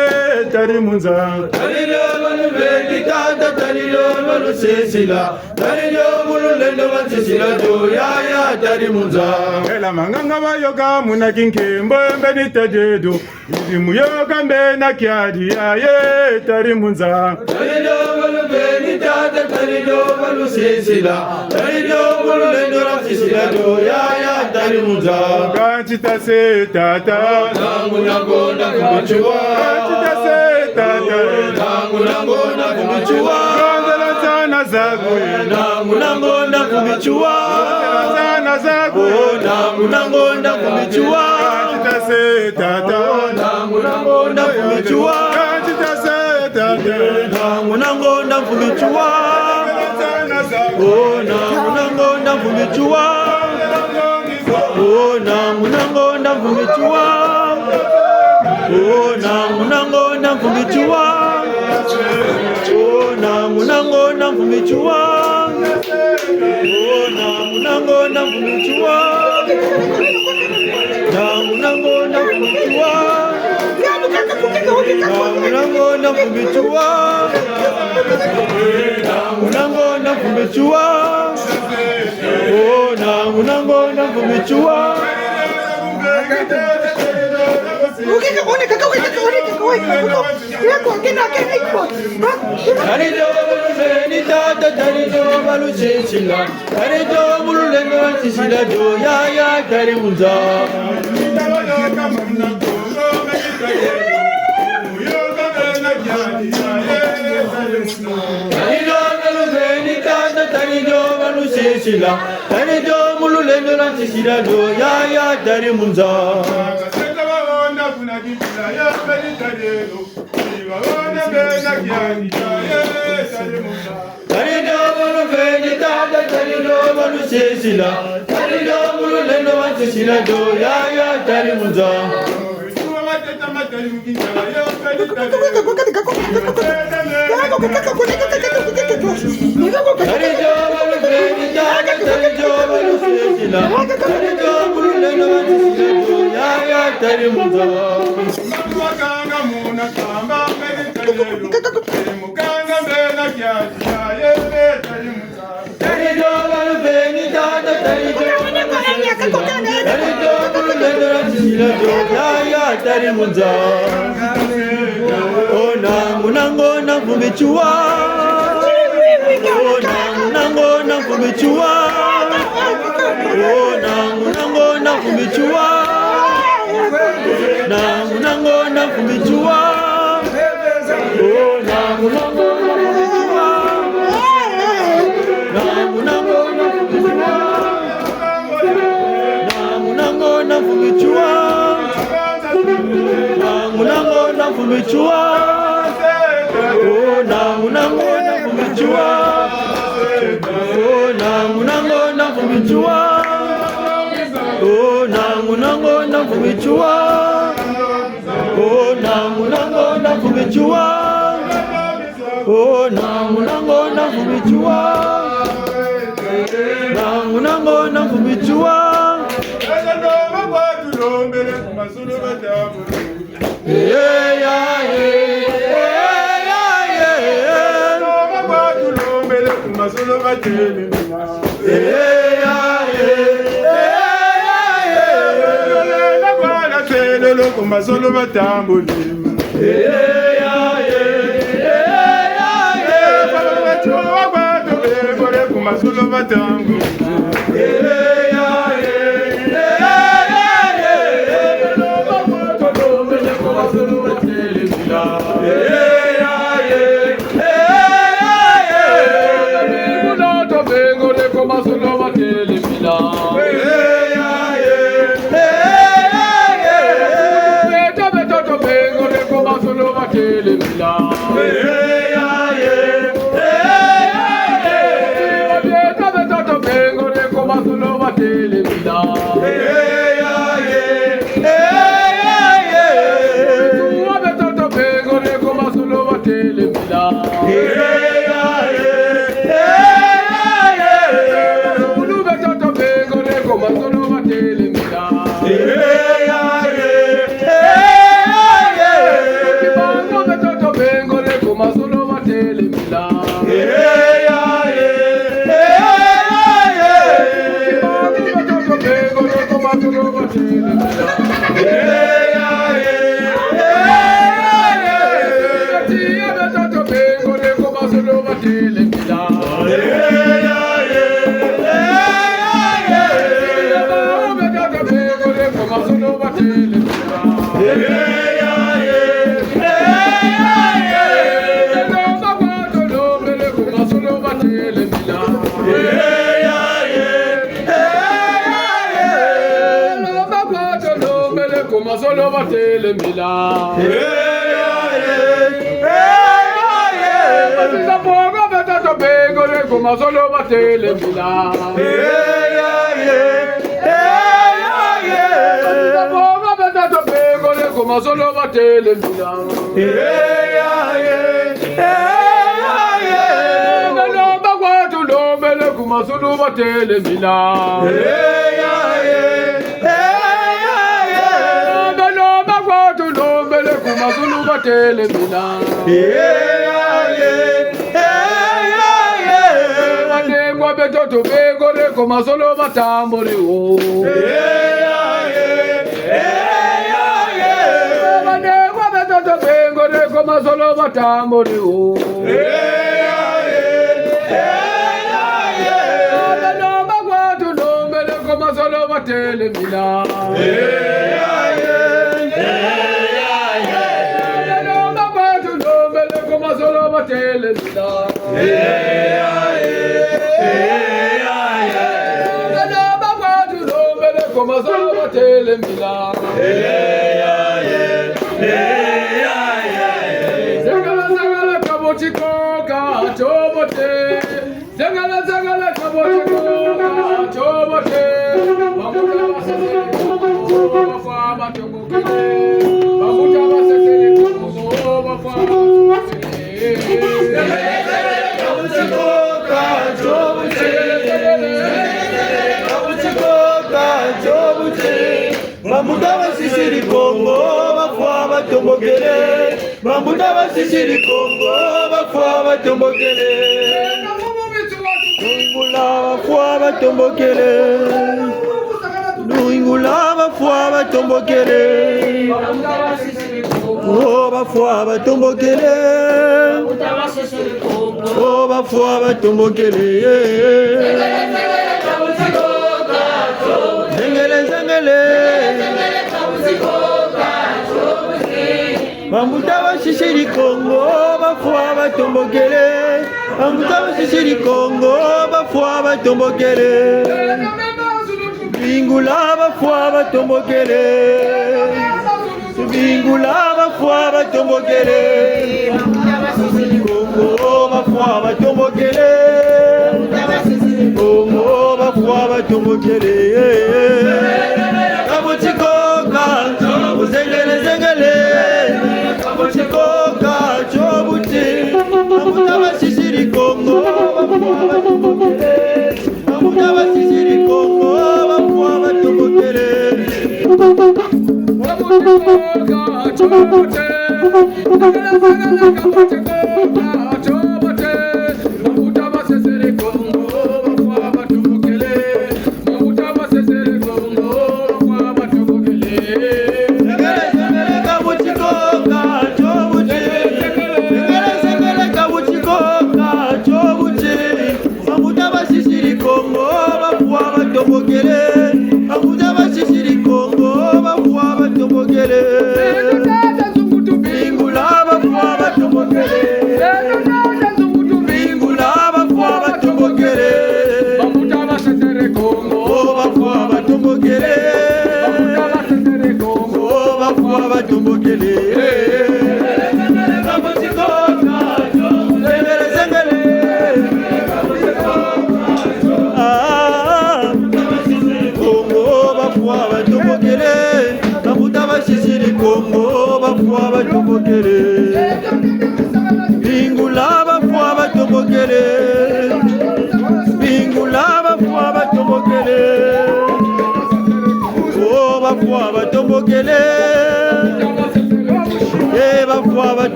tari mu nza. Tariro mu luveni tata, tariro mu lusisila, tariro mu lulendo lwa sisila dio, yaya tari mu nza. Ela manganga bayoka muna kinkembo mbe ni tadiedo, biri mu yoka mbe na kiadi yaye tari mu nza. Tariro mu luveni tata, tariro mu lusisila, tariro mu lulendo lwa sisila dio, yaya tari mu nza. Kansi tase tata. Nangu na ngonda mfumu Matsoua. Kansi tase tata. Nangu na ngonda mfumu Matsoua. Ngonda la sana zaku. Nangu na ngonda mfumu Matsoua. Ngonda la sana zaku. Oh, nangu na ngonda mfumu Matsoua. Kansi tase tata. Nangu na ngonda mfumu Matsoua. Kansi tase tata. Nangu na ngonda mfumu Matsoua. Ngonda la sana zaku. Oh, nangu na ngonda mfumu Matsoua. Oh, nangu na ngonda mfumu Matsoua. Oh, nangu na ngonda mfumu Matsoua. Oh, nangu na ngonda mfumu Matsoua. Oh, nangu na ngonda mfumu Matsoua. Nangu na ngonda mfumu Matsoua. Nangu na ngonda mfumu Matsoua. Nangu na ngonda mfumu Matsoua. Oh, nangu na ngonda mfumu Matsoua. Tariro mu luveni tata, tariro mu lusisila, tariro mu lulendo lwa sisila dio, yaya tari mu nza. Tariro mu luveni tata, tariro mu lusisila, tariro mu lulendo lwa sisila dio, yaya tari mu nza. Tariro mu luveni tata, tariro mu lusisila, tariro mu lulendo lwa sisila dio, yaya tari mu nza. Tariro mu luveni tata, tariro mu lusisila, tariro mu lulendo lwa sisila dio, yaya tari mu nza. Tariro mu luveni tata, tariro mu lusisila, tariro mu lulendo lwa sisila dio, yaya tari mu nza. Oh, nangu na ngonda mfumu Matsoua. Oh, nangu na ngonda mfumu Matsoua. Oh, nangu na ngonda mfumu Matsoua. Nangu na ngonda mfumu Matsoua. Oh, nangu na ngonda mfumu Matsoua. Nangu na ngonda mfumu Matsoua. Nangu na ngonda mfumu Matsoua. Nangu na ngonda mfumu Matsoua. Oh, nangu na ngonda mfumu Matsoua. Oh, nangu na ngonda mfumu Matsoua. Oh, nangu na ngonda mfumu Matsoua. Oh, nangu na ngonda mfumu Matsoua. Oh, nangu na ngonda mfumu Matsoua. Nangu na ngonda mfumu Matsoua. Eh, ya, eh, eh, ya, eh, eh. Eh, ya, eh, eh, ya, eh, eh. Ku masolo batambuli. Eh, ya, eh, eh, ya, eh. Bala batu wa batu be, bole ku masolo batambuli. Mazolo batelemila. Batiza bongo beta tobengole ko mazolo batelemila. Batiza bongo beta tobengole ko mazolo batelemila. Balomba kwa tulombele ko mazolo batelemila. Balomba kwa tulombele ko mazolo batelemila. Banengwa beto tobengole ko mazolo batamboli wo. Banengwa beto tobengole ko mazolo batamboli wo. Balomba kwa tulombele ko mazolo batelemila. Balomba kwa tulombele ko mazolo batelemila. Balomba kwa tulombele ko mazolo batelemila. Zengala, zengala, kabo tiko ka tio bote. Zengala, zengala, kabo tiko ka tio bote. Bambuta basese, bafwa batongokele. Bambuta basese, bafwa batongokele. Bambuta basisiri Kongo, bafwa batombokele. Bambuta basisiri Kongo, bafwa batombokele. Luingula, bafwa batombokele. Luingula, bafwa batombokele. Oh, bafwa batombokele. Oh, bafwa batombokele. Zengele, zengele. Bambuta basisiri Kongo, bafwa batombokele. Bambuta basisiri Kongo, bafwa batombokele. Bingula, bafwa batombokele. Bingula, bafwa batombokele. Kongo, bafwa batombokele. Kongo, bafwa batombokele. Kabo tiko ka, zengele, zengele. Kabo tiko ka tio buti. Bambuta basisiri Kongo, bafwa batombokele. Bambuta basisiri Kongo, bafwa batombokele. Bambuta basisiri Kongo, bafwa batombokele. Bambuta basisiri Kongo, bafwa batombokele. Bingula, bafwa batombokele. Bingula, bafwa batombokele. Bambuta basisiri Kongo, bafwa batombokele. Bambuta basisiri Kongo, bafwa batombokele. Kabo tiko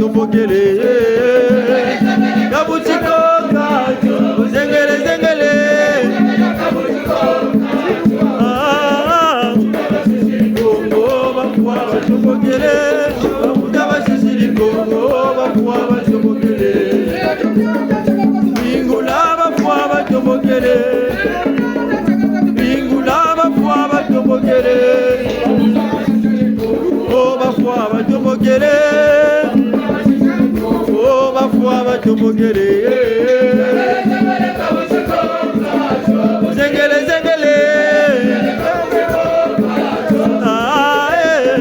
Tombokele, kabuti koka, zengele, zengele. Ah, Kongo, bafwa batombokele, bambuta basisiri Kongo, bafwa batombokele. Bingula, bafwa batombokele. Bingula, bafwa batombokele. Oh, bafwa batombokele. Oh, bafwa batombokele. Zengele, zengele. Ah, eh.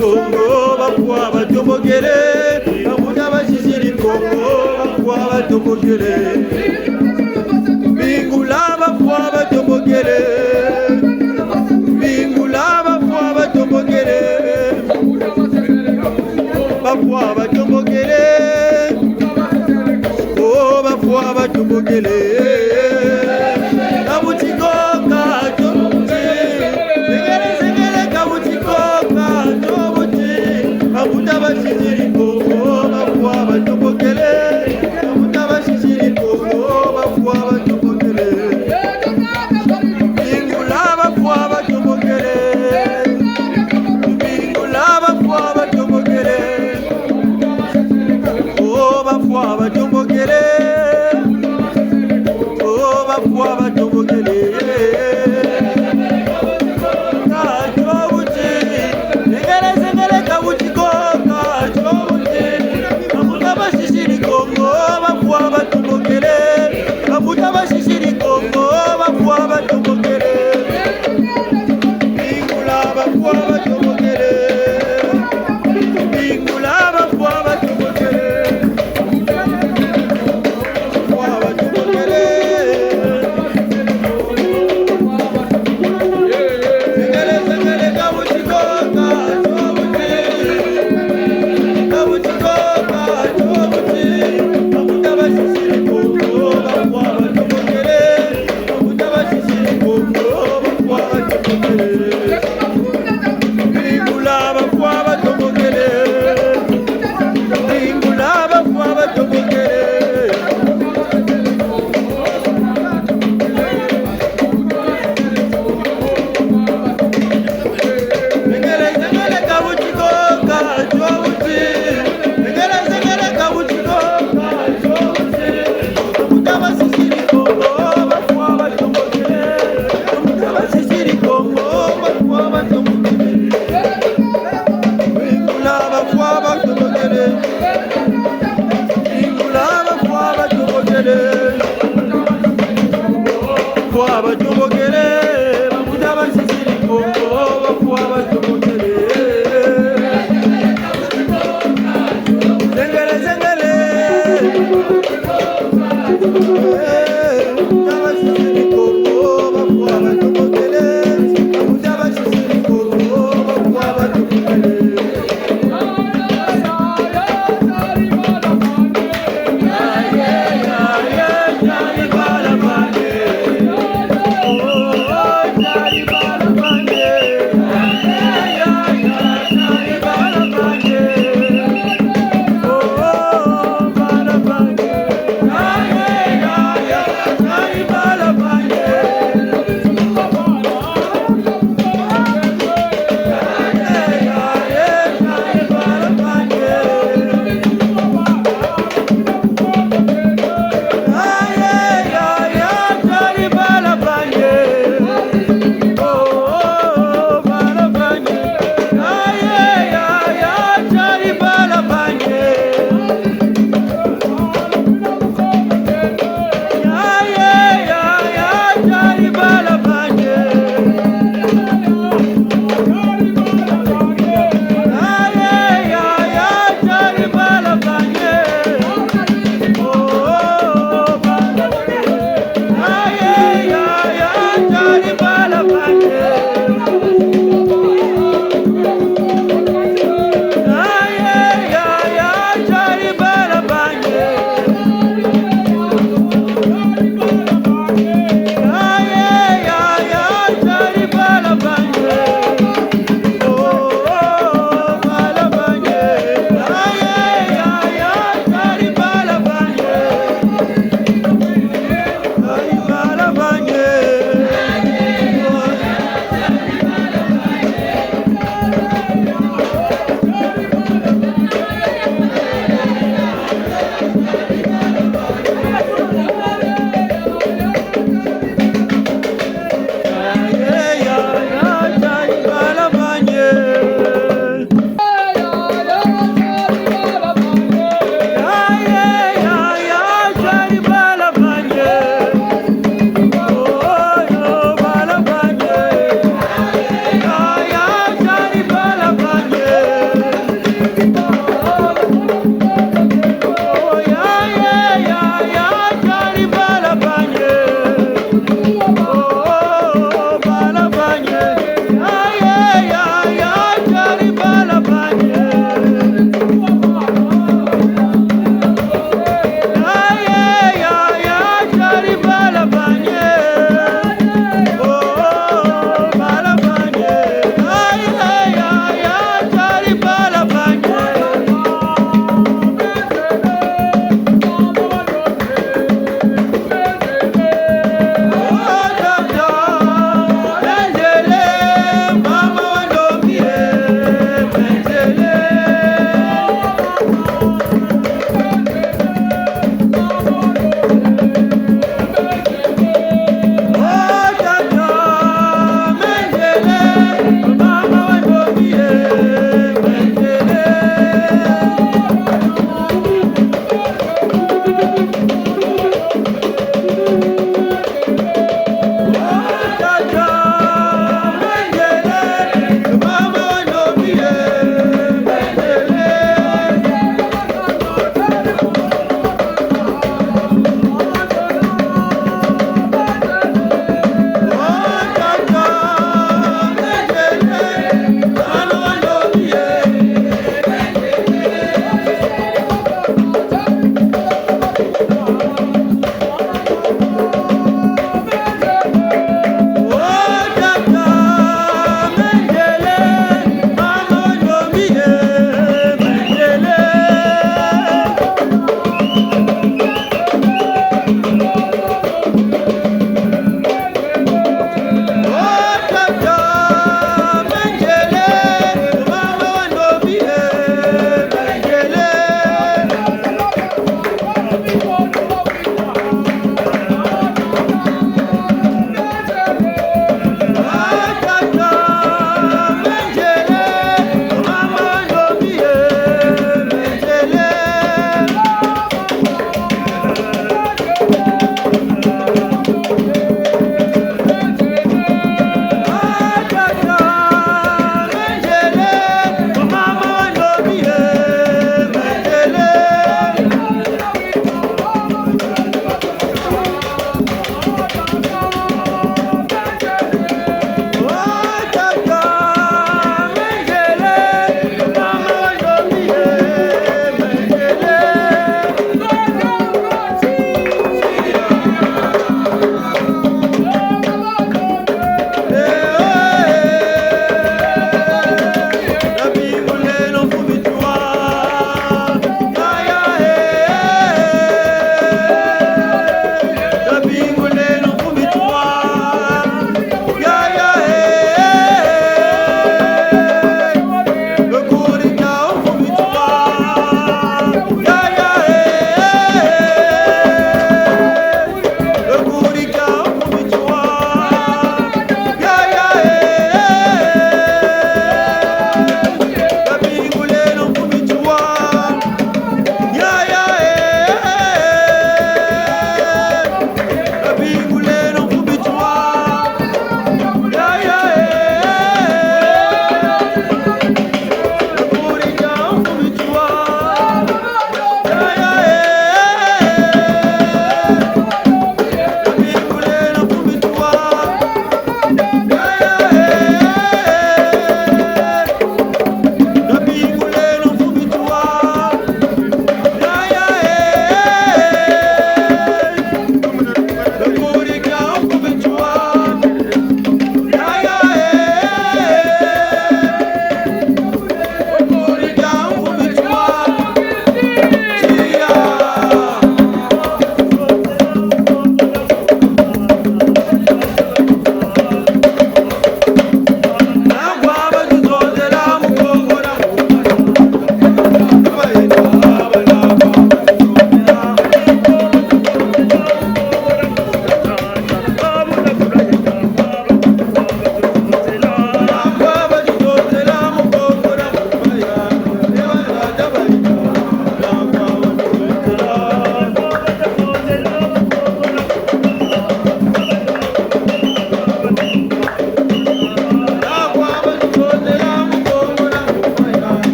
Kongo, bafwa batombokele. Bambuta basisiri Kongo, bafwa batombokele. Bingula, bafwa batombokele. Bingula, bafwa batombokele. Bafwa batombokele. Oh, bafwa batombokele. Kabuti koka, to, zengele, zengele, kabuti koka, to, buti. Bambuta basisiri Kongo, bafwa batombokele. Bambuta basisiri Kongo, bafwa batombokele. Bingula, bafwa batombokele. Bingula, bafwa batombokele. Oh, bafwa batombokele. Oh, bafwa batombokele. Kacho buti. Zengele, zengele, kabuti koka, kacho buti. Bambuta basisiri Kongo, bafwa batombokele. Bambuta basisiri Kongo, bafwa batombokele. Bingula, bafwa batombokele. Bingula, bafwa batombokele. Bafwa batombokele.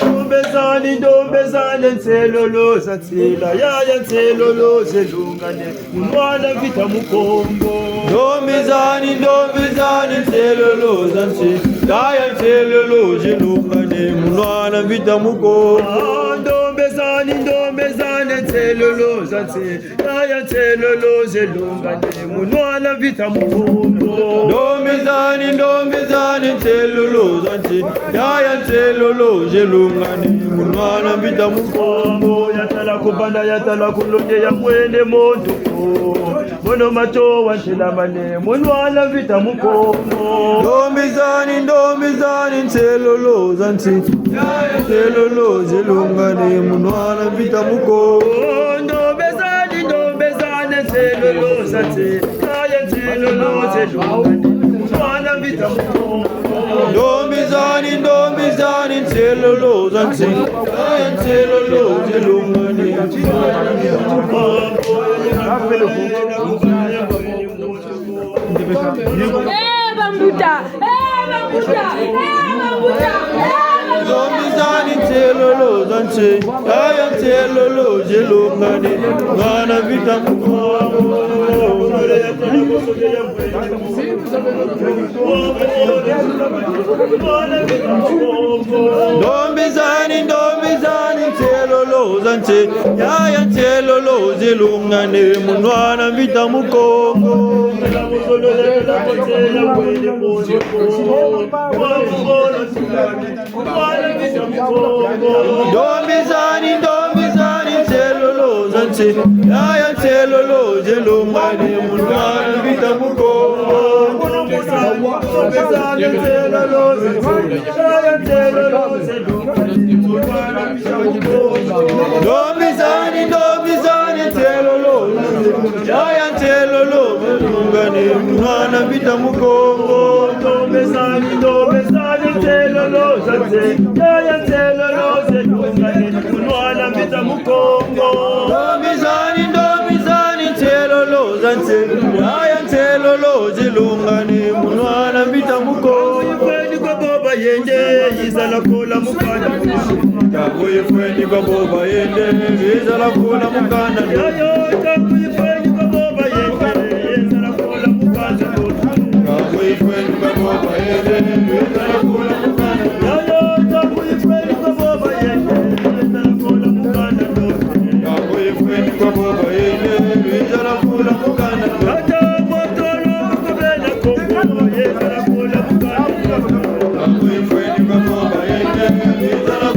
Ndombe zani, ndombe zani, nselolo za nzila, yaya nselolo zelungane, munwana Vita Mukongo. Ndombe zani, ndombe zani, nselolo za nsi, yaya nselolo zelungane, munwana Mvita Mukongo. Ah, ndombe zani, ndombe zani, nselolo za nse. Yaya nselolo zelungane, mu nwana Mvita Mukongo. Ndombe zani, ndombe zani, nselolo za nse. Yaya nselolo zelungane, mu nwana Mvita Mukongo. Ya tala ku banda, ya tala ku londe, ya mwene moto. Mono mato wa ntelamane, mu nwana Mvita Mukongo. Ndombe zani, ndombe zani, nselolo za nse. Nselolo zelungane, mu nwana Mvita Mukongo. Ndombe zani, ndombe zani, nselolo za nse. Yaya nselolo zelungane, mu nwana Mvita Mukongo. Ndombe zani, ndombe zani, nselolo za nse. Yaya nselolo zelungane. Eh, bambuta! Eh, bambuta! Eh, bambuta! Eh, bambuta! Ndombe zani, nselolo za nse. Yaya nselolo zelungane. Mwana Mvita Mukongo. Ndombe zani, ndombe zani, nselolo za nse. Yaya nselolo zelungane, mu nwana Mvita Mukongo. Ndombe zani, ndombe zani, nselolo za nse. Yaya nselolo zelungane, mu nwana Mvita Mukongo. Ndombe zani, ndombe zani, nselolo. Yaya nselolo zelungane, mu nwana Mvita Mukongo. Ndombe zani, ndombe zani, nselolo za nse. Yaya nselolo zelungane, mu nwana Mvita Mukongo. Ndombe zani, ndombe zani, nselolo za nse. Yaya nselolo zelungane, mu nwana Mvita Mukongo. Ntangu yifweni kwa bo bayende, yiza la kola mukanda. Ntangu yifweni kwa bo bayende, yiza la kola mukanda. Yayo, ntangu yifweni kwa bo bayende, yiza la kola mukanda. Ntangu yifweni kwa bo bayende, yiza la kola mukanda. Yayo, ntangu yifweni kwa bo bayende, yiza la kola mukanda. Ntangu yifweni kwa bo bayende, yiza la kola mukanda. Tata, botolo, bakabela Kongo, yiza la kola mukanda. Ntangu yifweni kwa bo bayende, yiza la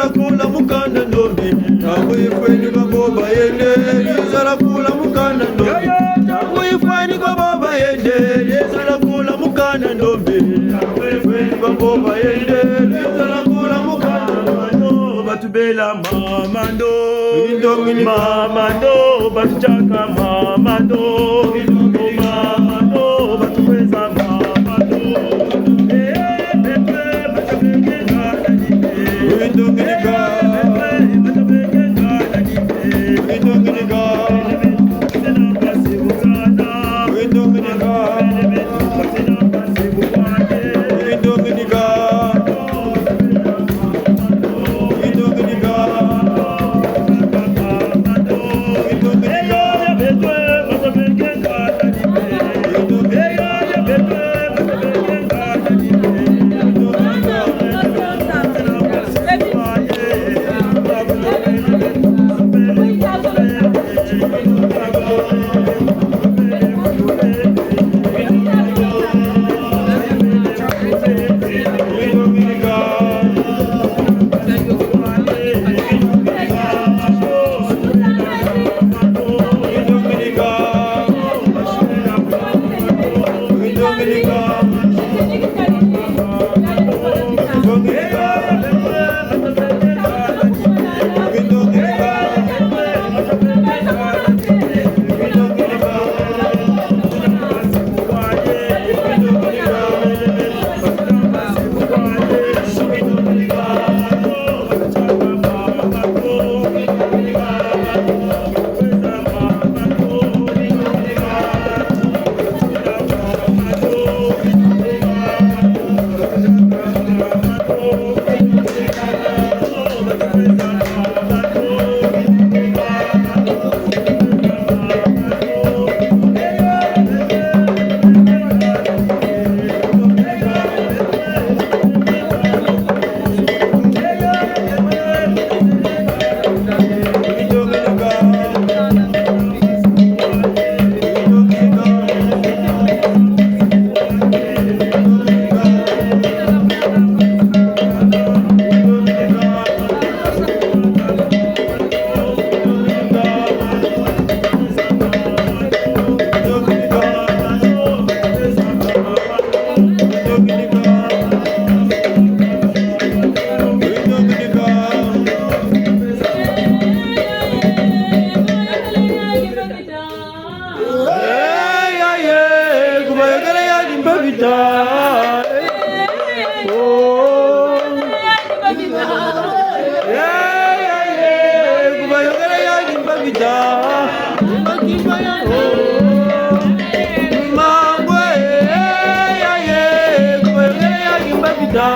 kola mukanda ndombe. Ntangu yifweni kwa bo bayende, yiza la kola mukanda ndombe. Ntangu yifweni kwa bo bayende, yiza la kola mukanda ndombe. Ntangu yifweni kwa bo bayende, yiza la kola mukanda ndombe. Batubela mama ndo, mama ndo, batutiaka mama ndo, mama ndo. Eh, ya, ye, kubayokele ya kimpa bita. Oh. Eh, ya, ye, kubayokele ya kimpa bita. Kimpa, kimpa ya, oh. Mangwe, eh, ya, ye, kubayokele ya kimpa bita.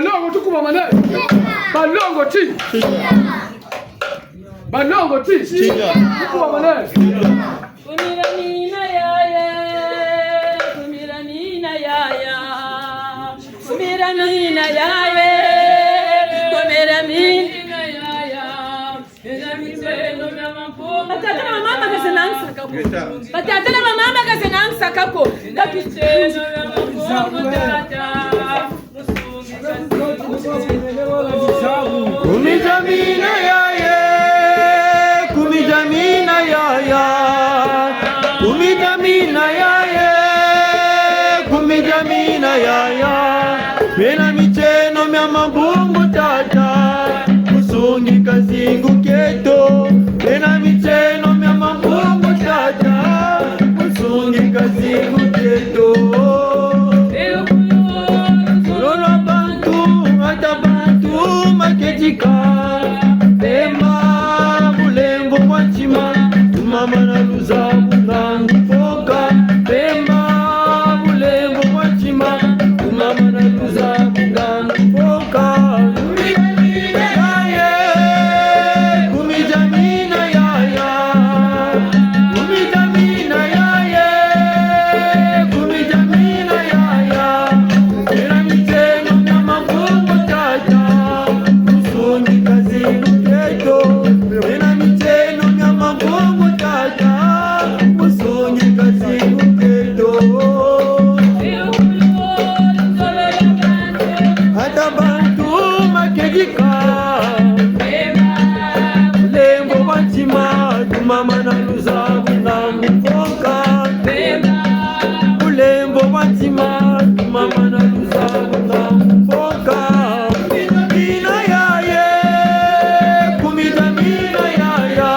Balongo, tukubamane. Balongo ti. Balongo ti. Tukubamane. Kumira mina yaye. Kumira mina yaya. Kumira mina yaye. Kumira mina yaya. Batata na bamama, ka zena nsaka ko. Batata na bamama, ka zena nsaka ko. Kumira mina yaye, kumira mina yaya, kumira mina yaye, kumira mina yaya. Bena mitieno mia mabungu tata, musungika zingu kieto. Bena mitieno mia mabungu tata, musungika zingu kieto. Lolo bantu, ata bantu makedika. Bemba bulembo bwa ntima, tumamana luzabu ngangu mpoka. Bemba bulembo bwa ntima, tumamana luzabu ngangu mpoka. Kumira mina yaye, kumira mina yaya. Kumira mina yaye, kumira mina yaya. Bena mitieno mia mabungu tata, musungika zingu kieto. Bena mitieno mia mabungu tata, musungika zingu kieto. Ata bantu makedika. Bulembo bwa ntima, tumamana luzabu ngangu mpoka. Bulembo bwa ntima, tumamana luzabu ngangu mpoka. Mina yaye, kumira mina yaya.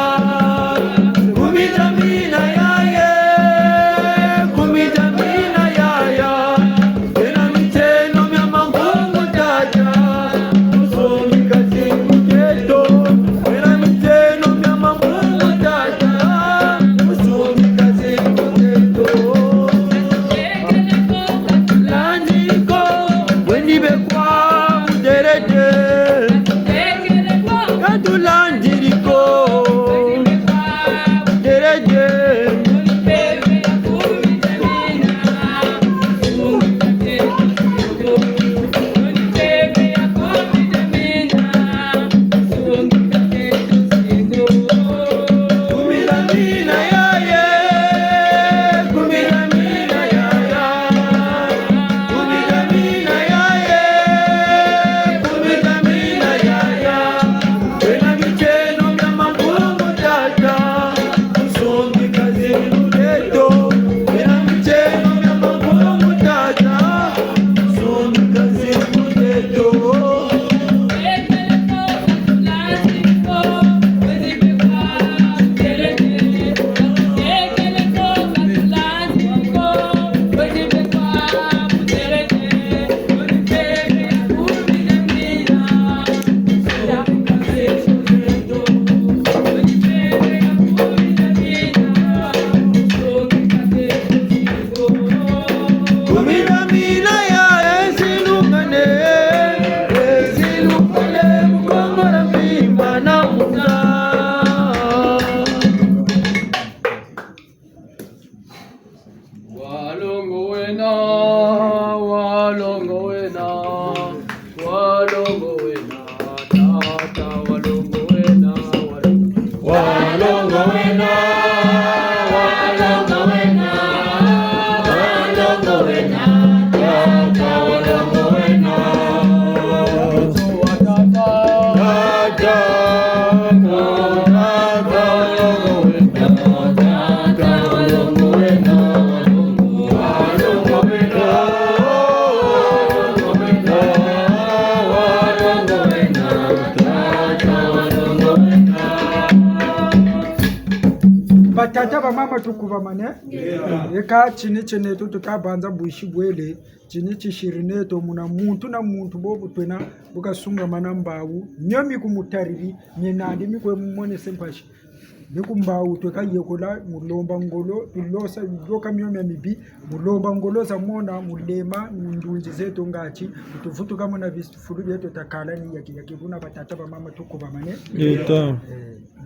Kumira mina yaye, kumira mina yaya. Bena mitieno mia mabungu tata, musungika zingu kieto. Bena mitieno mia mabungu tata, musungika zingu kieto. Landiko, bwendi be kwa buderede. Katulandiko, buderede. Kumira mina yaye, kumira mina yaya. Kumira mina yaye, kumira mina yaya. Bena mitieno mia mabungu tata, musungika zingu kieto. Bena mitieno mia mabungu tata, musungika zingu kieto. Kumira mina ya ezilungane, ezilungane, mukongola mvimba na muna. Walongo wena, walongo wena, walongo wena, tata walongo wena, walongo wena. Walongo wena, walongo wena, walongo wena, tata walongo wena. Tata, tata, tata walongo wena, tata walongo wena. Batata, bamama, tukubamane. Eka tini tie neto tuta banza bwisi bwele, tini tisiri neto muna muntu na muntu bobu twena bu kasungamana mbawu, mio mi kumutariri, mie nandi mi kwe mumonese mpasi. Ni ku mbawu tweka yekola mu lomba ngolo, tulosa, yoka mio mia mibi, mu lomba ngolo za mona, mu lema, mu ndunzi zeto ngati, mu tuvutuka mona bifulu bieto takala ni yaki yaki, buna batata bamama tukubamane. Eta. Eh,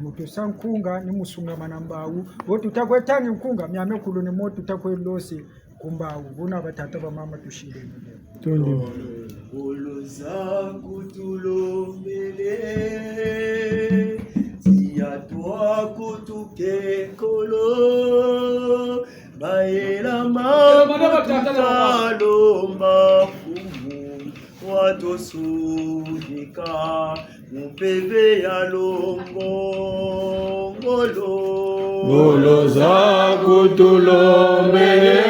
mu tusa nkunga, ni mu sungamana mbawu. Bo tutakwe tangi nkunga, miamia kulu ni mo tutakwe lose. Ku mbawu, buna batata bamama tusiri. Tundi. Ngolo za kutulombele, tiya twa kutuke kolo, mayela ma kututalomba Mfumu, watosudika mu mpeve ya longo. Ngolo. Ngolo za kutulombele,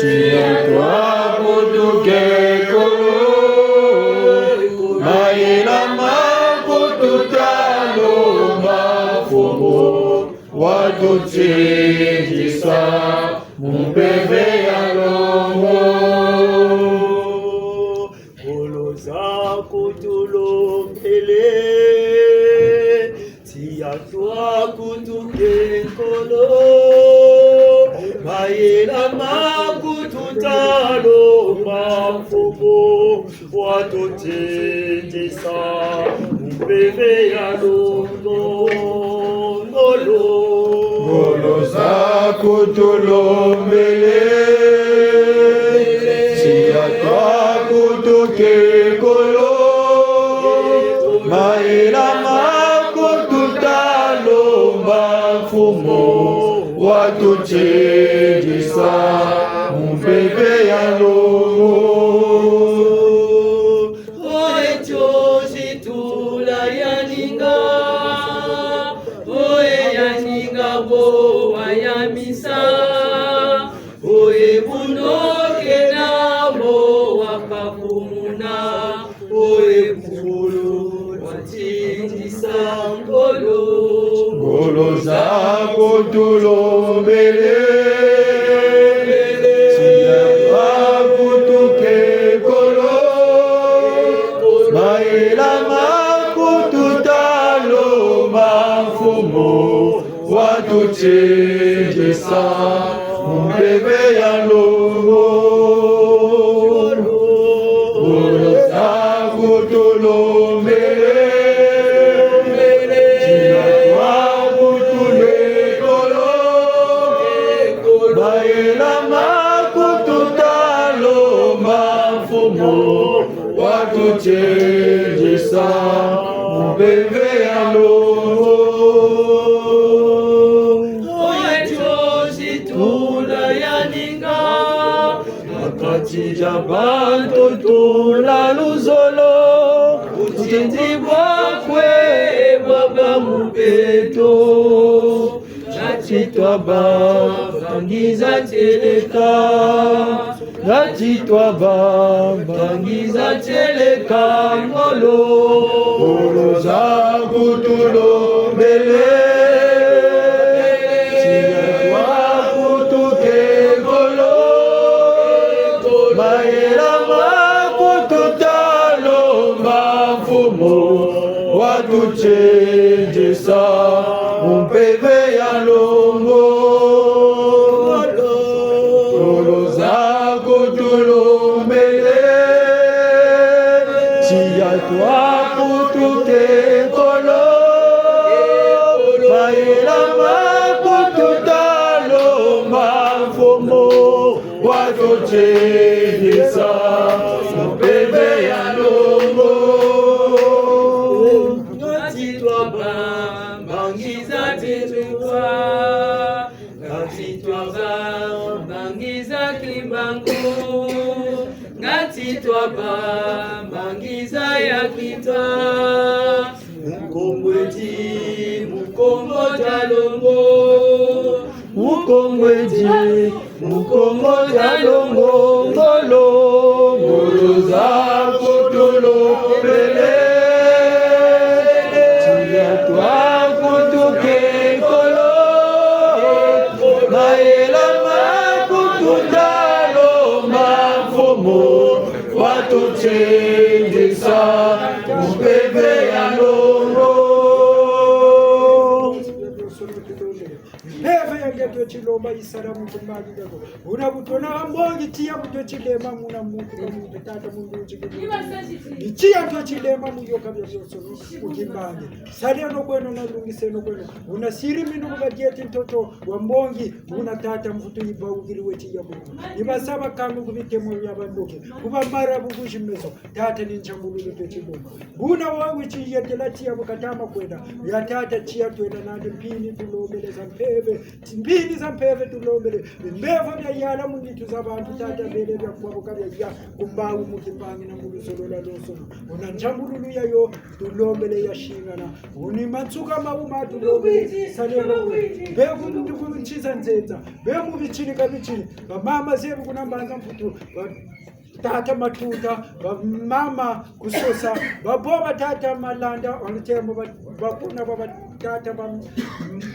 tiya twa kutuke kolo, mayela ma kututalomba Mfumu, watutindisa mu mpeve ya longo. Ngolo za kutulombele, tiya twa kutuke kolo, mayela ma kututalomba Mfumu, watutindisa mu mpeve ya longo. Ngolo. Ngolo za kutulombele, tiya twa kutuke kolo, mayela ma kututalomba Mfumu, watutindisa mu mpeve ya longo. Oye tiozi tula ya ninga, oye ya ninga bo wa ya misa, oye buno kena bo wa kakumuna, oye kulu wa tindisa ngolo. Ngolo za kutulombele, tiya twa kutuke kolo, mayela ma kututalomba Mfumu, watutindisa mu mpeve ya longo. Ngolo za kutulombele, tiya twa kutuke kolo, mayela ma kututalomba Mfumu, watutindisa mu mpeve ya longo. Oye tiozi tula ya ninga, na kati dia bantu tula luzolo, butindi bwa kwe bwa ba mu beto. Ngati twa ba mbangi za tieleka, ngati twa ba mbangi za tieleka ngolo. Ngolo za kutulombele, tiya twa kutuke kolo, mayela ma kututalomba Mfumu, watutindisa mu mpeve ya longo. Ngolo za kutulombele, tiya twa kutuke kolo, mayela ma kututalomba Mfumu, watutindisa mu mpeve ya longo. Ngati twa ba mbangi za tindukwa, ngati twa ba mbangi za kimbangu, ngati twa ba mbangi za ya kita. Mukongo edi, Mukongo dia longo. Mukongo edi, Mukongo dia longo, ngolo. Ngolo za kutulombele, tiya twa kutuke kolo, mayela ma kututalomba Mfumu, watutindisa mu mpeve ya longo. Tilomba yisala mu kimbangi diaku. Buna bu twena ha mbongi tiya bu twe tilema muna muntu ka muntu tata mu ndunzi ku muntu. Ni tiya twe tilema mu yoka biabionsono mu kimbangi. Saleno kweno na lungiseno kweno. Buna siri minu bu kadieti ntoto wa mbongi. Buna tata mvutu yibawukiri we tiya muntu. Ni basaba kanu ku bitemo bia bandoki. Ku bamara bu kuzimeso. Tata ni nzambululu twe tilomba. Buna wa witi yetela tiya bu katama kwenda. Ya tata tiya twena nandi mpini tulombele za mpeve. Mpini za mpeve tulombele. Mbevo bia yala mu nitu za bantu tata bele bia kwabuka bia ya ku mbawu mu kimbangi na mu luzolo lwa lonsono. Buna nzambululu yayo tulombele ya singana. Buni mansuka mawu ma tulombele. Salelo. Be ku ndu ku nsi za nzenza. Be mu bitini ka bitini. Bamama zebi kuna mbanza mputu. Ba tata Matuta, bamama Kusosa, babo batata Malanda, wa lutembo ba, bakuna ba, batata ba,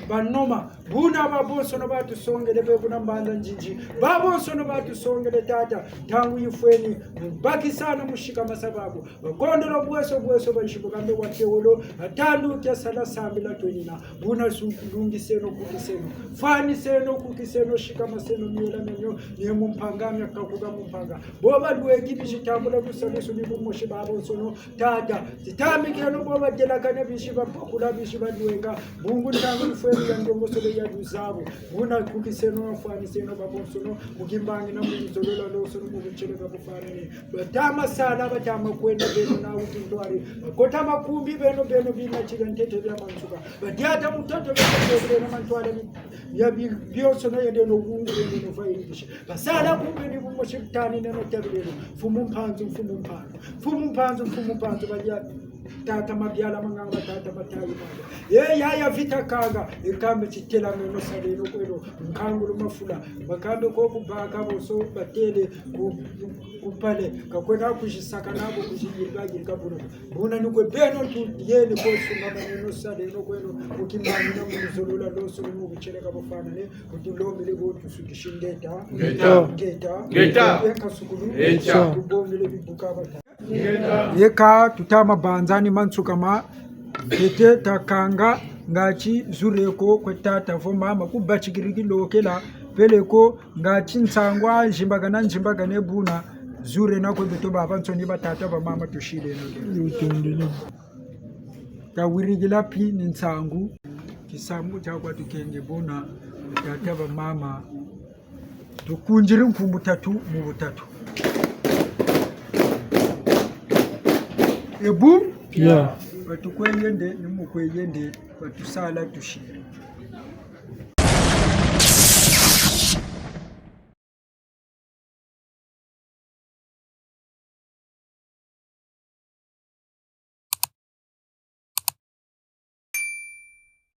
Banoma. Buna babonsono batusongele be kuna mbanza nzinzi. Babonsono batusongele tata, ntangu yifweni, bakisana mu sika masa babo. Bakondolo bweso bweso bansi bu kambe wa teolo, atandu kia sala sambila twenina. Buna su, lungiseno kukiseno. Fwaniseno kukiseno sikamaseno miela mianio, mie mu mpanga mia kakuka mu mpanga. Bo balweki bisi tambula busalusu ni bumosi babonsono. Tata, titambikeno bo badelakana bisi bapakula bisi balweka. Bungu ntangu yifweni ya ndongosolo ya luzabu. Buna kukiseno na fwaniseno babonsono. Mu kimbangi na mu luzolo lwa lonsono mu butieleka bufwanane. Batama sala, batama kwenda beno na wuti ntwari. Bakota makumbi beno, beno bina tila ntete bia mansuka. Badiata mutoto beno, beno na mantwala bi, ya bi, bionsono yendeno wungu yendeno fayirikisi. Basala kumbe ni bumosi butani neno tabileno. Mfumu Mpanzu, Mfumu Mpanzu. Mfumu Mpanzu, Mfumu Mpanzu, badia tata Mabiala Manganga, tata Matayi Manga. Ye yaya Vita Kanga, e kambe titela meno saleno kweno, nkangulu mafula. Bakambe ko kubaka bonso batele ku, ku, ku palais. Ka kwena kuzisaka nabo kuziyirika yirika buna. Buna ni kwe beno tuyeni ko sungamaneno saleno kweno, mu kimbangi na mu luzolo lwa lonsono mu butieleka bufwanane, bu tulombele bo tusukisi ngeta. Ngeta. Ngeta. Ngeta. Eka sukulu. Echa. Tubongele bibuka bata. Yeka tutama banza ni mansuka ma ntete takanga ngati zureko kwe tata vo mama kubatikiri kilokela peleko ngati nsangu a nzimbakana nzimbakane buna zurena kwe beto babansoni batata bamama tusileno. Tawirikila pi ni nsangu. Tisambu tia kwa tukenge bona tata bamama. Tukundiri nkumbu tatu mu butatu. Ebu? Ya. Batukweyende, ni mukweyende, batusala tusiri.